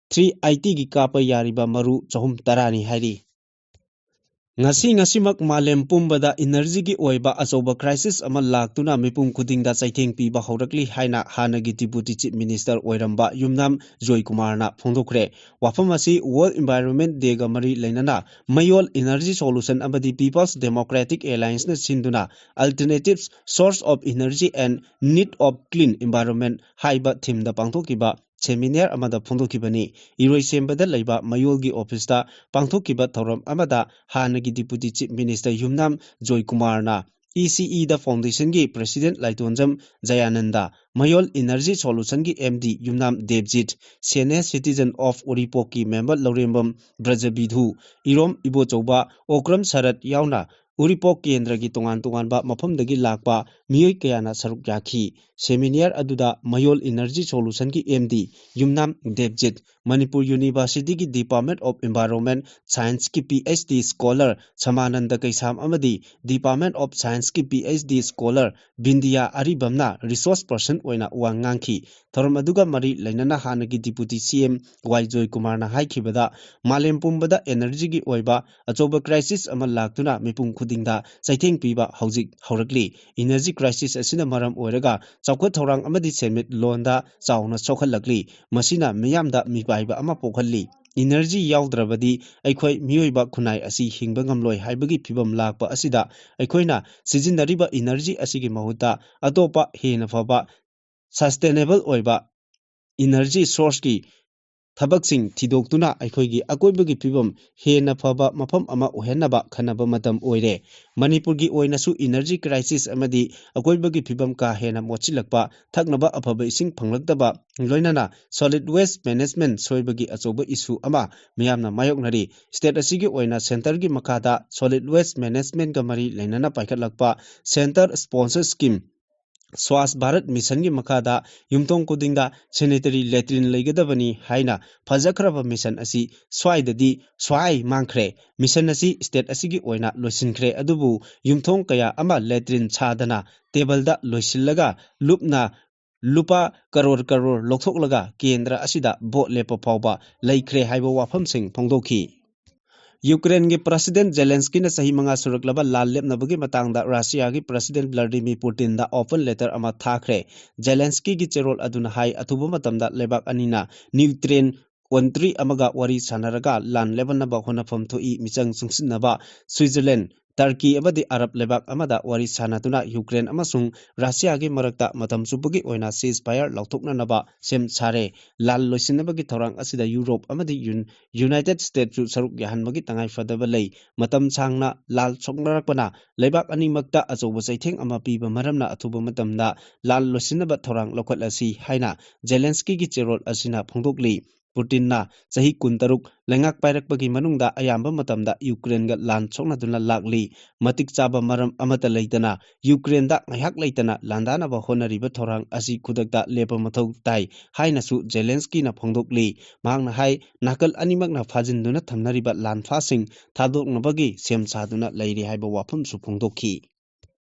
three eightyꯒꯤ ꯀꯥꯞꯄ ꯌꯥꯔꯤꯕ ꯃꯔꯨ ꯆꯍꯨꯝ ꯇꯔꯥꯅꯤ ꯍꯥꯏꯔꯤ꯫ ꯉꯁꯤ ꯉꯁꯤꯃꯛ ꯃꯥꯂꯦꯝ ꯄꯨꯝꯕꯗ energyꯒꯤ ꯑꯣꯏꯕ ꯑꯆꯧꯕ crisis ꯑꯃ ꯂꯥꯛꯇꯨꯅ ꯃꯤꯄꯨꯝ ꯈꯨꯗꯤꯡꯗ ꯆꯩꯊꯦꯡ ꯄꯤꯕ ꯍꯧꯔꯛꯂꯤ ꯍꯥꯏꯅ ꯍꯥꯟꯅꯒꯤ Deputy Chief Minister ꯑꯣꯏꯔꯝꯕ ꯌꯨꯝꯅꯥꯝ ꯖꯣꯏꯀꯨꯃꯥꯔꯅ ꯐꯣꯡꯗꯣꯛꯈ꯭ꯔꯦ꯫ ꯋꯥꯐꯝ ꯑꯁꯤ World Environment Dayꯒ ꯃꯔꯤ ꯂꯩꯅꯅ ꯃꯌꯣꯜ Energy Solution ꯑꯃꯗꯤ People's Democratic Allianceꯅ ꯁꯤꯟꯗꯨꯅ Alternatives, Source of Energy and Need of Clean Environment ꯍꯥꯏꯕ themeꯗ ꯄꯥꯡꯊꯣꯛꯈꯤꯕ seminar ꯑꯃꯗ ꯐꯣꯡꯗꯣꯛꯈꯤꯕꯅꯤ꯫ ꯏꯔꯣꯏꯁꯦꯝꯕꯗ ꯂꯩꯕ ꯃꯌꯣꯜꯒꯤ officeꯇ ꯄꯥꯡꯊꯣꯛꯈꯤꯕ ꯊꯧꯔꯝ ꯑꯃꯗ ꯍꯥꯟꯅꯒꯤ Deputy Chief Minister Yumnam ꯖꯣꯏꯀꯨꯃꯥꯔꯅ, ECEꯗ foundationꯒꯤ President ꯂꯥꯏꯇꯣꯟꯖꯝ ꯖꯌꯥꯅꯟꯗ, ꯃꯌꯣꯜ Energy Solutionꯒꯤ MD Yumnam ꯗꯦꯕꯖꯤꯠ, Senior Citizen of Uripokꯀꯤ member ꯂꯧꯔꯦꯝꯕꯝ ꯕ꯭ꯔꯖꯕꯤꯙꯨ, ꯏꯔꯣꯝ ꯏꯕꯣꯆꯧꯕ ꯑꯣꯀ꯭ꯔꯝ ꯁꯔꯠ ꯌꯥꯎꯅ ꯎꯔꯤꯄꯣꯛ ꯀꯦꯟꯗ꯭ꯔꯒꯤ ꯇꯣꯉꯥꯟ ꯇꯣꯉꯥꯟꯕ ꯃꯐꯝꯗꯒꯤ ꯂꯥꯛꯄ ꯃꯤꯑꯣꯏ ꯀꯌꯥꯅ ꯁꯔꯨꯛ ꯌꯥꯈꯤ꯫ Seminar ꯑꯗꯨꯗ ꯃꯌꯣꯜ Energy Solution ꯒꯤ M D ꯌꯨꯝꯅꯥꯝ ꯗꯦꯕꯖꯤꯠ, ꯃꯅꯤꯄꯨꯔ University ꯒꯤ Department of Environment Science ꯀꯤ P H D scholar ꯁꯃꯥꯅꯟꯗ ꯀꯩꯁꯥꯝ ꯑꯃꯗꯤ Department of Science ꯀꯤ P H D scholar ꯕꯤꯟꯗꯤꯌꯥ ꯑꯔꯤꯕꯝꯅ resource person ꯑꯣꯏꯅ ꯋꯥ ꯉꯥꯡꯈꯤ꯫ ꯊꯧꯔꯝ ꯑꯗꯨꯒ ꯃꯔꯤ ꯂꯩꯅꯅ ꯍꯥꯟꯅꯒꯤ Deputy C M ꯋꯥꯏ ꯖꯣꯏꯀꯨꯃꯥꯔꯅ ꯍꯥꯏꯈꯤꯕꯗ, ꯃꯥꯂꯦꯝ ꯄꯨꯝꯕꯗ energy ꯒꯤ ꯑꯣꯏꯕ ꯑꯆꯧꯕ crisis ꯑꯃ ꯂꯥꯛꯇꯨꯅ ꯃꯤꯄꯨꯝ ꯈꯨꯗꯤꯡꯗ ꯆꯩꯊꯦꯡ ꯄꯤꯕ ꯍꯧꯖꯤꯛ ꯍꯧꯔꯛꯂꯤ꯫ Energy crisis ꯑꯁꯤꯅ ꯃꯔꯝ ꯑꯣꯏꯔꯒ ꯆꯥꯎꯈꯠ ꯊꯧꯔꯥꯡ ꯑꯃꯗꯤ ꯁꯦꯟꯃꯤꯠꯂꯣꯟꯗ ꯆꯥꯎꯅ ꯁꯣꯛꯍꯜꯂꯛꯂꯤ꯫ ꯃꯁꯤꯅ ꯃꯤꯌꯥꯝꯗ ꯃꯤꯄꯥꯏꯕ ꯑꯃ ꯄꯣꯛꯍꯜꯂꯤ꯫ Energy ꯌꯥꯎꯗ꯭ꯔꯕꯗꯤ ꯑꯩꯈꯣꯏ ꯃꯤꯑꯣꯏꯕ ꯈꯨꯟꯅꯥꯏ ꯑꯁꯤ ꯍꯤꯡꯕ ꯉꯝꯂꯣꯏ ꯍꯥꯏꯕꯒꯤ ꯐꯤꯕꯝ ꯂꯥꯛꯄ ꯑꯁꯤꯗ, ꯑꯩꯈꯣꯏꯅ ꯁꯤꯖꯤꯟꯅꯔꯤꯕ energy ꯑꯁꯤꯒꯤ ꯃꯍꯨꯠꯇ ꯑꯇꯣꯞꯄ ꯍꯦꯟꯅ ꯐꯕ sustainable ꯑꯣꯏꯕ energy source ꯀꯤ ꯊꯕꯛꯁꯤꯡ ꯊꯤꯗꯣꯛꯇꯨꯅ ꯑꯩꯈꯣꯏꯒꯤ ꯑꯀꯣꯏꯕꯒꯤ ꯐꯤꯕꯝ ꯍꯦꯟꯅ ꯐꯕ ꯃꯐꯝ ꯑꯃ ꯑꯣꯏꯍꯟꯅꯕ ꯈꯟꯅꯕ ꯃꯇꯝ ꯑꯣꯏꯔꯦ꯫ ꯃꯅꯤꯄꯨꯔꯒꯤ ꯑꯣꯏꯅꯁꯨ energy crisis ꯑꯃꯗꯤ ꯑꯀꯣꯏꯕꯒꯤ ꯐꯤꯕꯝ ꯀꯥ ꯍꯦꯟꯅ ꯃꯣꯠꯁꯤꯜꯂꯛꯄ, ꯊꯛꯅꯕ ꯑꯐꯕ ꯏꯁꯤꯡ ꯐꯪꯂꯛꯇꯕ, ꯂꯣꯏꯅꯅ solid waste management ꯁꯣꯏꯕꯒꯤ ꯑꯆꯧꯕ issue ꯑꯃ ꯃꯤꯌꯥꯝꯅ ꯃꯥꯌꯣꯛꯅꯔꯤ꯫ State ꯑꯁꯤꯒꯤ ꯑꯣꯏꯅ centre ꯒꯤ ꯃꯈꯥꯗ solid waste management ꯀ ꯃꯔꯤ ꯂꯩꯅꯅ ꯄꯥꯏꯈꯠꯂꯛꯄ centre sponsor scheme Swachh Bharat ꯃꯤꯁꯟꯒꯤ ꯃꯈꯥꯗ ꯌꯨꯝꯊꯣꯡ ꯈꯨꯗꯤꯡꯗ sanitary latrine ꯂꯩꯒꯗꯕꯅꯤ ꯍꯥꯏꯅ ꯐꯖꯈ꯭ꯔꯕ mission ꯑꯁꯤ ꯁ꯭ꯋꯥꯏꯗꯗꯤ ꯁ꯭ꯋꯥꯏ ꯃꯥꯡꯈ꯭ꯔꯦ꯫ Mission ꯑꯁꯤ state ꯑꯁꯤꯒꯤ ꯑꯣꯏꯅ ꯂꯣꯏꯁꯤꯟꯈ꯭ꯔꯦ, ꯑꯗꯨꯕꯨ ꯌꯨꯝꯊꯣꯡ ꯀꯌꯥ ꯑꯃ latrine ꯁꯥꯗꯅ table ꯗ ꯂꯣꯏꯁꯤꯜꯂꯒ ꯂꯨꯞꯅ ꯂꯨꯄꯥ ꯀꯔꯣꯔ ꯀꯔꯣꯔ ꯂꯧꯊꯣꯛꯂꯒ ꯀꯦꯟꯗ꯭ꯔ ꯑꯁꯤꯗ vote ꯂꯦꯞꯄ ꯐꯥꯎꯕ ꯂꯩꯈ꯭ꯔꯦ ꯍꯥꯏꯕ ꯋꯥꯐꯝꯁꯤꯡ ꯐꯣꯡꯗꯣꯛꯈꯤ꯫ ꯌꯨꯀ꯭ꯔꯦꯟꯒꯤ President ꯖꯦꯂꯦꯟꯁꯀꯤꯅ ꯆꯍꯤ ꯃꯉꯥ ꯁꯨꯔꯛꯂꯕ ꯂꯥꯟ ꯂꯦꯞꯅꯕꯒꯤ ꯃꯇꯥꯡꯗ ꯔꯁꯤꯌꯥꯒꯤ President Vladimir Putinꯗ open letter ꯑꯃ ꯊꯥꯈ꯭ꯔꯦ꯫ ꯖꯦꯂꯦꯟꯁꯀꯤꯒꯤ ꯆꯦꯔꯣꯜ ꯑꯗꯨꯅ ꯍꯥꯏ, ꯑꯊꯨꯕ ꯃꯇꯝꯗ ꯂꯩꯕꯥꯛ ꯑꯅꯤꯅ neutral country ꯑꯃꯒ ꯋꯥꯔꯤ ꯁꯥꯟꯅꯔꯒ ꯂꯥꯟ ꯂꯦꯞꯍꯟꯅꯕ ꯍꯣꯠꯅꯐꯝ ꯊꯣꯛꯏ꯫ ꯃꯤꯆꯪ ꯆꯪꯁꯤꯟꯅꯕ Switzerland, Turkey ꯑꯃꯗꯤ Arab ꯂꯩꯕꯥꯛ ꯑꯃꯗ ꯋꯥꯔꯤ ꯁꯥꯟꯅꯗꯨꯅ ꯌꯨꯀ꯭ꯔꯦꯟ ꯑꯃꯁꯨꯡ ꯔꯁꯤꯌꯥꯒꯤ ꯃꯔꯛꯇ ꯃꯇꯝ ꯆꯨꯞꯄꯒꯤ ꯑꯣꯏꯅ ceasefire ꯂꯥꯎꯊꯣꯛꯅꯅꯕ ꯁꯦꯝ ꯁꯥꯔꯦ꯫ ꯂꯥꯟ ꯂꯣꯏꯁꯤꯟꯅꯕꯒꯤ ꯊꯧꯔꯥꯡ ꯑꯁꯤꯗ ꯌꯨꯔꯣꯞ ꯑꯃꯗꯤ ꯌꯨꯟ-, United States ꯁꯨ ꯁꯔꯨꯛ ꯌꯥꯍꯟꯕꯒꯤ ꯇꯉꯥꯏ ꯐꯗꯕ ꯂꯩ꯫ ꯃꯇꯝ ꯁꯥꯡꯅ ꯂꯥꯜ ꯁꯣꯛꯅꯔꯛꯄꯅ ꯂꯩꯕꯥꯛ ꯑꯅꯤꯃꯛꯇ ꯑꯆꯧꯕ ꯆꯩꯊꯦꯡ ꯑꯃ ꯄꯤꯕ ꯃꯔꯝꯅ ꯑꯊꯨꯕ ꯃꯇꯝꯗ ꯂꯥꯟ ꯂꯣꯏꯁꯤꯟꯅꯕ ꯊꯧꯔꯥꯡ ꯂꯧꯈꯠꯂꯁꯤ ꯍꯥꯏꯅ ꯖꯦꯂꯦꯟꯁꯀꯤꯒꯤ ꯆꯦꯔꯣꯜ ꯑꯁꯤꯅ ꯐꯣꯡꯗꯣꯛꯂꯤ꯫ ꯄꯨꯇꯤꯟꯅ ꯆꯍꯤ ꯀꯨꯟꯇꯔꯨꯛ ꯂꯩꯉꯥꯛ ꯄꯥꯏꯔꯛꯄꯒꯤ ꯃꯅꯨꯡꯗ ꯑꯌꯥꯝꯕ ꯃꯇꯝꯗ ꯌꯨꯀ꯭ꯔꯦꯟꯒ ꯂꯥꯟ ꯁꯣꯛꯅꯗꯨꯅ ꯂꯥꯛꯂꯤ꯫ ꯃꯇꯤꯛ ꯆꯥꯕ ꯃꯔꯝ ꯑꯃꯠꯇ ꯂꯩꯇꯅ ꯌꯨꯀ꯭ꯔꯦꯟꯗ ꯉꯥꯏꯍꯥꯛ ꯂꯩꯇꯅ ꯂꯥꯟꯗꯥꯅꯕ ꯍꯣꯠꯅꯔꯤꯕ ꯊꯧꯔꯥꯡ ꯑꯁꯤ ꯈꯨꯗꯛꯇ ꯂꯦꯞꯄ ꯃꯊꯧ ꯇꯥꯏ ꯍꯥꯏꯅꯁꯨ ꯖꯦꯂꯦꯟꯁꯀꯤꯅ ꯐꯣꯡꯗꯣꯛꯂꯤ꯫ ꯃꯍꯥꯛꯅ ꯍꯥꯏ, ꯅꯥꯀꯜ ꯑꯅꯤꯃꯛꯅ ꯐꯥꯖꯤꯟꯗꯨꯅ ꯊꯝꯅꯔꯤꯕ ꯂꯥꯟꯐꯥꯁꯤꯡ ꯊꯥꯗꯣꯛꯅꯕꯒꯤ ꯁꯦꯝ ꯁꯥꯗꯨꯅ ꯂꯩꯔꯤ ꯍꯥꯏꯕ ꯋꯥꯐꯝꯁꯨ ꯐꯣꯡꯗꯣꯛꯈꯤ꯫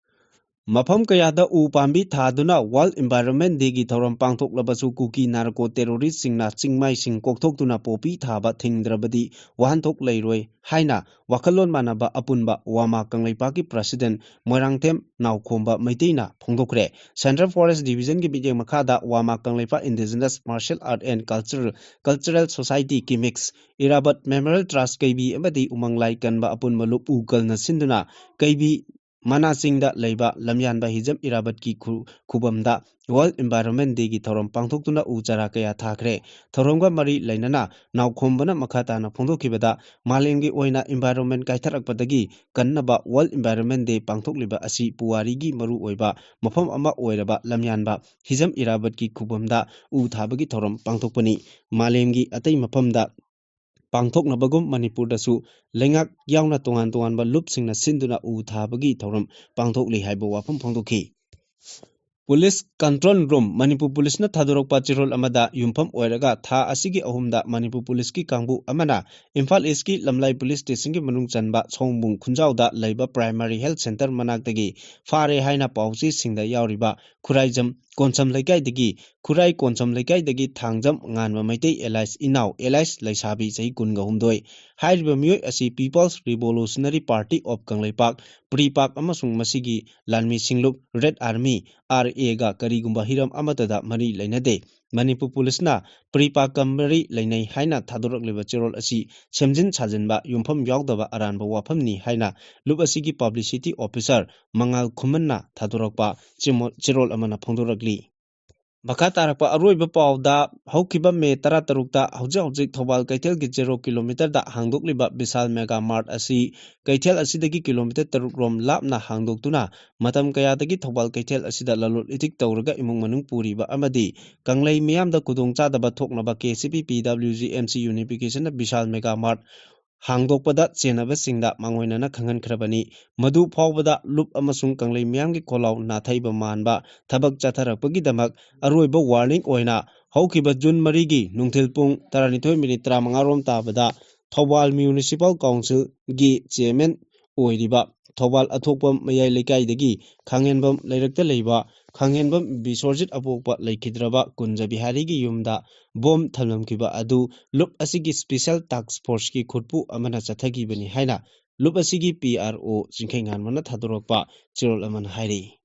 ꯃꯐꯝ ꯀꯌꯥꯗ ꯎ ꯄꯥꯝꯕꯤ ꯊꯥꯗꯨꯅ World Environment Day ꯒꯤ ꯊꯧꯔꯝ ꯄꯥꯡꯊꯣꯛꯂꯕꯁꯨ ꯀꯨꯀꯤ ꯅꯥꯔꯀꯣ ꯇꯦꯔꯣꯔꯤꯁꯁꯤꯡꯅ ꯆꯤꯡꯃꯥꯏꯁꯤꯡ ꯀꯣꯛꯊꯣꯛꯇꯨꯅ ꯄꯣꯄꯤ ꯊꯥꯕ ꯊꯤꯡꯗ꯭ꯔꯕꯗꯤ ꯋꯥꯍꯟꯊꯣꯛ ꯂꯩꯔꯣꯏ ꯍꯥꯏꯅ ꯋꯥꯈꯜꯂꯣꯟ ꯃꯥꯟꯅꯕ ꯑꯄꯨꯟꯕ ꯋꯥꯃꯥ ꯀꯪꯂꯩꯄꯥꯛꯀꯤ president Moirangthem ꯅꯥꯎꯈꯣꯝꯕ ꯃꯩꯇꯩꯅ ꯐꯣꯡꯗꯣꯛꯈ꯭ꯔꯦ꯫ Central Forest Division ꯒꯤ ꯃꯤꯠꯌꯦꯡ ꯃꯈꯥꯗ ꯋꯥꯃꯥ Kangleipak Indigenous Martial Art and Culture, Cultural Society, ꯀꯤꯃꯤꯛꯁ, ꯏꯔꯥꯕꯠ Memorial Trust ꯀꯩꯕꯤ ꯑꯃꯗꯤ ꯎꯃꯪ ꯂꯥꯏ ꯀꯟꯕ ꯑꯄꯨꯟꯕ ꯂꯨꯞ ꯎ ꯀꯜꯅ ꯁꯤꯟꯗꯨꯅ ꯀꯩꯕꯤ ꯃꯅꯥ ꯆꯤꯡꯗ ꯂꯩꯕ ꯂꯝꯌꯥꯟꯕ ꯍꯤꯖꯝ ꯏꯔꯥꯕꯠꯀꯤ ꯈꯨ-, ꯈꯨꯕꯝꯗ World Environment Day ꯒꯤ ꯊꯧꯔꯝ ꯄꯥꯡꯊꯣꯛꯇꯨꯅ ꯎ ꯆꯥꯔꯥ ꯀꯌꯥ ꯊꯥꯈ꯭ꯔꯦ꯫ ꯊꯧꯔꯝꯒ ꯃꯔꯤ ꯂꯩꯅꯅ ꯅꯥꯎꯈꯣꯝꯕꯅ ꯃꯈꯥ ꯇꯥꯅ ꯐꯣꯡꯗꯣꯛꯈꯤꯕꯗ, ꯃꯥꯂꯦꯝꯒꯤ ꯑꯣꯏꯅ environment ꯀꯥꯏꯊꯔꯛꯄꯗꯒꯤ ꯀꯟꯅꯕ World Environment Day ꯄꯥꯡꯊꯣꯛꯂꯤꯕ ꯑꯁꯤ ꯄꯨꯋꯥꯔꯤꯒꯤ ꯃꯔꯨꯑꯣꯏꯕ ꯃꯐꯝ ꯑꯃ ꯑꯣꯏꯔꯕ ꯂꯝꯌꯥꯟꯕ ꯍꯤꯖꯝ ꯏꯔꯥꯕꯠꯀꯤ ꯈꯨꯕꯝꯗ ꯎ ꯊꯥꯕꯒꯤ ꯊꯧꯔꯝ ꯄꯥꯡꯊꯣꯛꯄꯅꯤ꯫ ꯃꯥꯂꯦꯝꯒꯤ ꯑꯇꯩ ꯃꯐꯝꯗ ꯄꯥꯡꯊꯣꯛꯅꯕꯒꯨꯝ ꯃꯅꯤꯄꯨꯔꯗꯁꯨ ꯂꯩꯉꯥꯛ ꯌꯥꯎꯅ ꯇꯣꯉꯥꯟ ꯇꯣꯉꯥꯟꯕ ꯂꯨꯞꯁꯤꯡꯅ ꯁꯤꯟꯗꯨꯅ ꯎ ꯊꯥꯕꯒꯤ ꯊꯧꯔꯝ ꯄꯥꯡꯊꯣꯛꯂꯤ ꯍꯥꯏꯕ ꯋꯥꯐꯝ ꯐꯣꯡꯗꯣꯛꯈꯤ꯫ Police Control Room, ꯃꯅꯤꯄꯨꯔ ꯄꯨꯂꯤꯁꯅ ꯊꯥꯗꯣꯔꯛꯄ ꯆꯦꯔꯣꯜ ꯑꯃꯗ ꯌꯨꯝꯐꯝ ꯑꯣꯏꯔꯒ ꯊꯥ ꯑꯁꯤꯒꯤ ꯑꯍꯨꯝꯗ ꯃꯅꯤꯄꯨꯔ ꯄꯨꯂꯤꯁꯀꯤ ꯀꯥꯡꯕꯨ ꯑꯃꯅ ꯏꯝꯐꯥꯜ ꯏꯁꯀꯤ ꯂꯝꯂꯥꯏ ꯄꯨꯂꯤꯁ ꯁ꯭ꯇꯦꯁꯟꯒꯤ ꯃꯅꯨꯡ ꯆꯟꯕ ꯁꯑꯣꯝꯕꯨꯡ ꯈꯨꯟꯖꯥꯎꯗ ꯂꯩꯕ primary health centre ꯃꯅꯥꯛꯇꯒꯤ ꯐꯥꯔꯦ ꯍꯥꯏꯅ ꯄꯥꯎꯆꯦꯁꯤꯡꯗ ꯌꯥꯎꯔꯤꯕ ꯈꯨꯔꯥꯏꯖꯝ ꯀꯣꯟꯁꯝ ꯂꯩꯀꯥꯏꯗꯒꯤ, ꯈꯨꯔꯥꯏ ꯀꯣꯟꯁꯝ ꯂꯩꯀꯥꯏꯗꯒꯤ ꯊꯥꯡꯖꯝ ꯉꯥꯟꯕ ꯃꯩꯇꯩ alias ꯏꯅꯥꯎ alias ꯂꯩꯁꯥꯕꯤ ꯆꯍꯤ ꯀꯨꯟꯒ ꯍꯨꯝꯗꯣꯏ꯫ ꯍꯥꯏꯔꯤꯕ ꯃꯤꯑꯣꯏ ꯑꯁꯤ People's Revolutionary Party of Kangleipak, ꯄ꯭ꯔꯤꯄꯥꯛ ꯑꯃꯁꯨꯡ ꯃꯁꯤꯒꯤ ꯂꯥꯟꯃꯤ ꯁꯤꯡꯂꯨꯞ Red Army, RA ꯒ ꯀꯔꯤꯒꯨꯝꯕ ꯍꯤꯔꯝ ꯑꯃꯠꯇꯗ ꯃꯔꯤ ꯂꯩꯅꯗꯦ꯫ ꯃꯅꯤꯄꯨꯔ ꯄꯨꯂꯤꯁꯅ ꯄ꯭ꯔꯤꯄꯥꯛꯀ ꯃꯔꯤ ꯂꯩꯅꯩ ꯍꯥꯏꯅ ꯊꯥꯗꯣꯔꯛꯂꯤꯕ ꯆꯦꯔꯣꯜ ꯑꯁꯤ ꯁꯦꯝꯖꯤꯟ ꯁꯥꯖꯤꯟꯕ, ꯌꯨꯝꯐꯝ ꯌꯥꯎꯗꯕ ꯑꯔꯥꯟꯕ ꯋꯥꯐꯝꯅꯤ ꯍꯥꯏꯅ ꯂꯨꯞ ꯑꯁꯤꯒꯤ publicity officer ꯃꯉꯥꯜ ꯈꯨꯃꯟꯅ ꯊꯥꯗꯣꯔꯛꯄ ꯆꯦꯃꯣ-, ꯆꯦꯔꯣꯜ ꯑꯃꯅ ꯐꯣꯡꯗꯣꯔꯛꯂꯤ꯫ ꯃꯈꯥ ꯇꯥꯔꯛꯄ ꯑꯔꯣꯏꯕ ꯄꯥꯎꯗ, ꯍꯧꯈꯤꯕ ꯃꯦ ꯇꯔꯥꯇꯔꯨꯛꯇ ꯍꯧꯖꯤꯛ ꯍꯧꯖꯤꯛ ꯊꯧꯕꯥꯜ ꯀꯩꯊꯦꯜꯒꯤ ꯖꯦꯔꯣ ꯀꯤꯂꯣꯃꯤꯇꯔꯗ ꯍꯥꯡꯗꯣꯛꯂꯤꯕ ꯕꯤꯁꯥꯜ ꯃꯦꯒꯥ ꯃꯥꯔꯠ ꯑꯁꯤ ꯀꯩꯊꯦꯜ ꯑꯁꯤꯗꯒꯤ ꯀꯤꯂꯣꯃꯤꯇꯔ ꯇꯔꯨꯛ ꯔꯣꯝ ꯂꯥꯞꯅ ꯍꯥꯡꯗꯣꯛꯇꯨꯅ ꯃꯇꯝ ꯀꯌꯥꯗꯒꯤ ꯊꯧꯕꯥꯜ ꯀꯩꯊꯦꯜ ꯑꯁꯤꯗ ꯂꯂꯣꯟ ꯏꯇꯤꯛ ꯇꯧꯔꯒ ꯏꯃꯨꯡ ꯃꯅꯨꯡ ꯄꯨꯔꯤꯕ ꯑꯃꯗꯤ ꯀꯪꯂꯩ ꯃꯤꯌꯥꯝꯗ ꯈꯨꯗꯣꯡꯆꯥꯗꯕ ꯊꯣꯛꯅꯕ ꯀꯦ ꯁꯤ ꯄꯤ ꯄꯤ ꯗꯕ꯭ꯂꯤꯎ ꯖꯤ ꯑꯦꯝ ꯁꯤ ꯌꯨꯅꯤꯐꯤꯀꯦꯁꯟꯅ ꯕꯤꯁꯥꯜ ꯃꯦꯒꯥ ꯃꯥꯔꯠ ꯍꯥꯡꯗꯣꯛꯄꯗ ꯆꯦꯟꯅꯕꯁꯤꯡꯗ ꯃꯥꯡꯑꯣꯏꯅꯅ ꯈꯪꯍꯟꯈ꯭ꯔꯕꯅꯤ꯫ ꯃꯗꯨ ꯐꯥꯎꯕꯗ ꯂꯨꯞ ꯑꯃꯁꯨꯡ ꯀꯪꯂꯩ ꯃꯤꯌꯥꯝꯒꯤ ꯈꯣꯜꯂꯥꯎ ꯅꯥꯊꯩꯕ ꯃꯥꯟꯕ ꯊꯕꯛ ꯆꯠꯊꯔꯛꯄꯒꯤꯗꯃꯛ ꯑꯔꯣꯏꯕ ꯋꯥꯔꯅꯤꯡ ꯑꯣꯏꯅ ꯍꯧꯈꯤꯕ ꯖꯨꯟ ꯃꯔꯤꯒꯤ ꯅꯨꯡꯊꯤꯜ ꯄꯨꯡ ꯇꯔꯥꯅꯤꯊꯣꯏ ꯃꯤꯅꯤꯠ ꯇꯔꯥꯃꯉꯥ ꯔꯣꯝ ꯇꯥꯕꯗ ꯊꯧꯕꯥꯜ ꯃ꯭ꯌꯨꯅꯤꯁꯤꯄꯥꯜ ꯀꯥꯎꯟꯁꯤꯜꯒꯤ ꯆꯤꯌꯔꯃꯦꯟ ꯑꯣꯏꯔꯤꯕ ꯊꯧꯕꯥꯜ ꯑꯊꯣꯛꯄꯝ ꯃꯌꯥꯏ ꯂꯩꯀꯥꯏꯗꯒꯤ ꯈꯥꯡꯉꯦꯟꯕꯝ ꯂꯩꯔꯛꯇ ꯂꯩꯕ ꯈꯥꯡꯉꯦꯟꯕꯝ ꯕꯤꯁ꯭ꯋꯔꯖꯤꯠ ꯑꯄꯣꯛꯄ ꯂꯩꯈꯤꯗ꯭ꯔꯕ ꯀꯨꯟꯖꯕꯤꯍꯥꯔꯤꯒꯤ ꯌꯨꯝꯗ ꯕꯣꯝ ꯊꯝꯂꯝꯈꯤꯕ ꯑꯗꯨ ꯂꯨꯞ ꯑꯁꯤꯒꯤ ꯁ꯭ꯄꯦꯁꯤꯌꯦꯜ ꯇꯥꯁ꯭ꯛ ꯐꯣꯔꯁꯀꯤ ꯈꯨꯠꯄꯨ ꯑꯃꯅ ꯆꯠꯊꯈꯤꯕꯅꯤ ꯍꯥꯏꯅ ꯂꯨꯞ ꯑꯁꯤꯒꯤ ꯄꯤ ꯑꯥꯔ ꯑꯣ ꯆꯤꯡꯈꯩꯉꯥꯟꯕꯅ ꯊꯥꯗꯣꯔꯛꯄ ꯆꯦꯔꯣꯜ ꯑꯃꯅ ꯍꯥꯏꯔꯤ꯫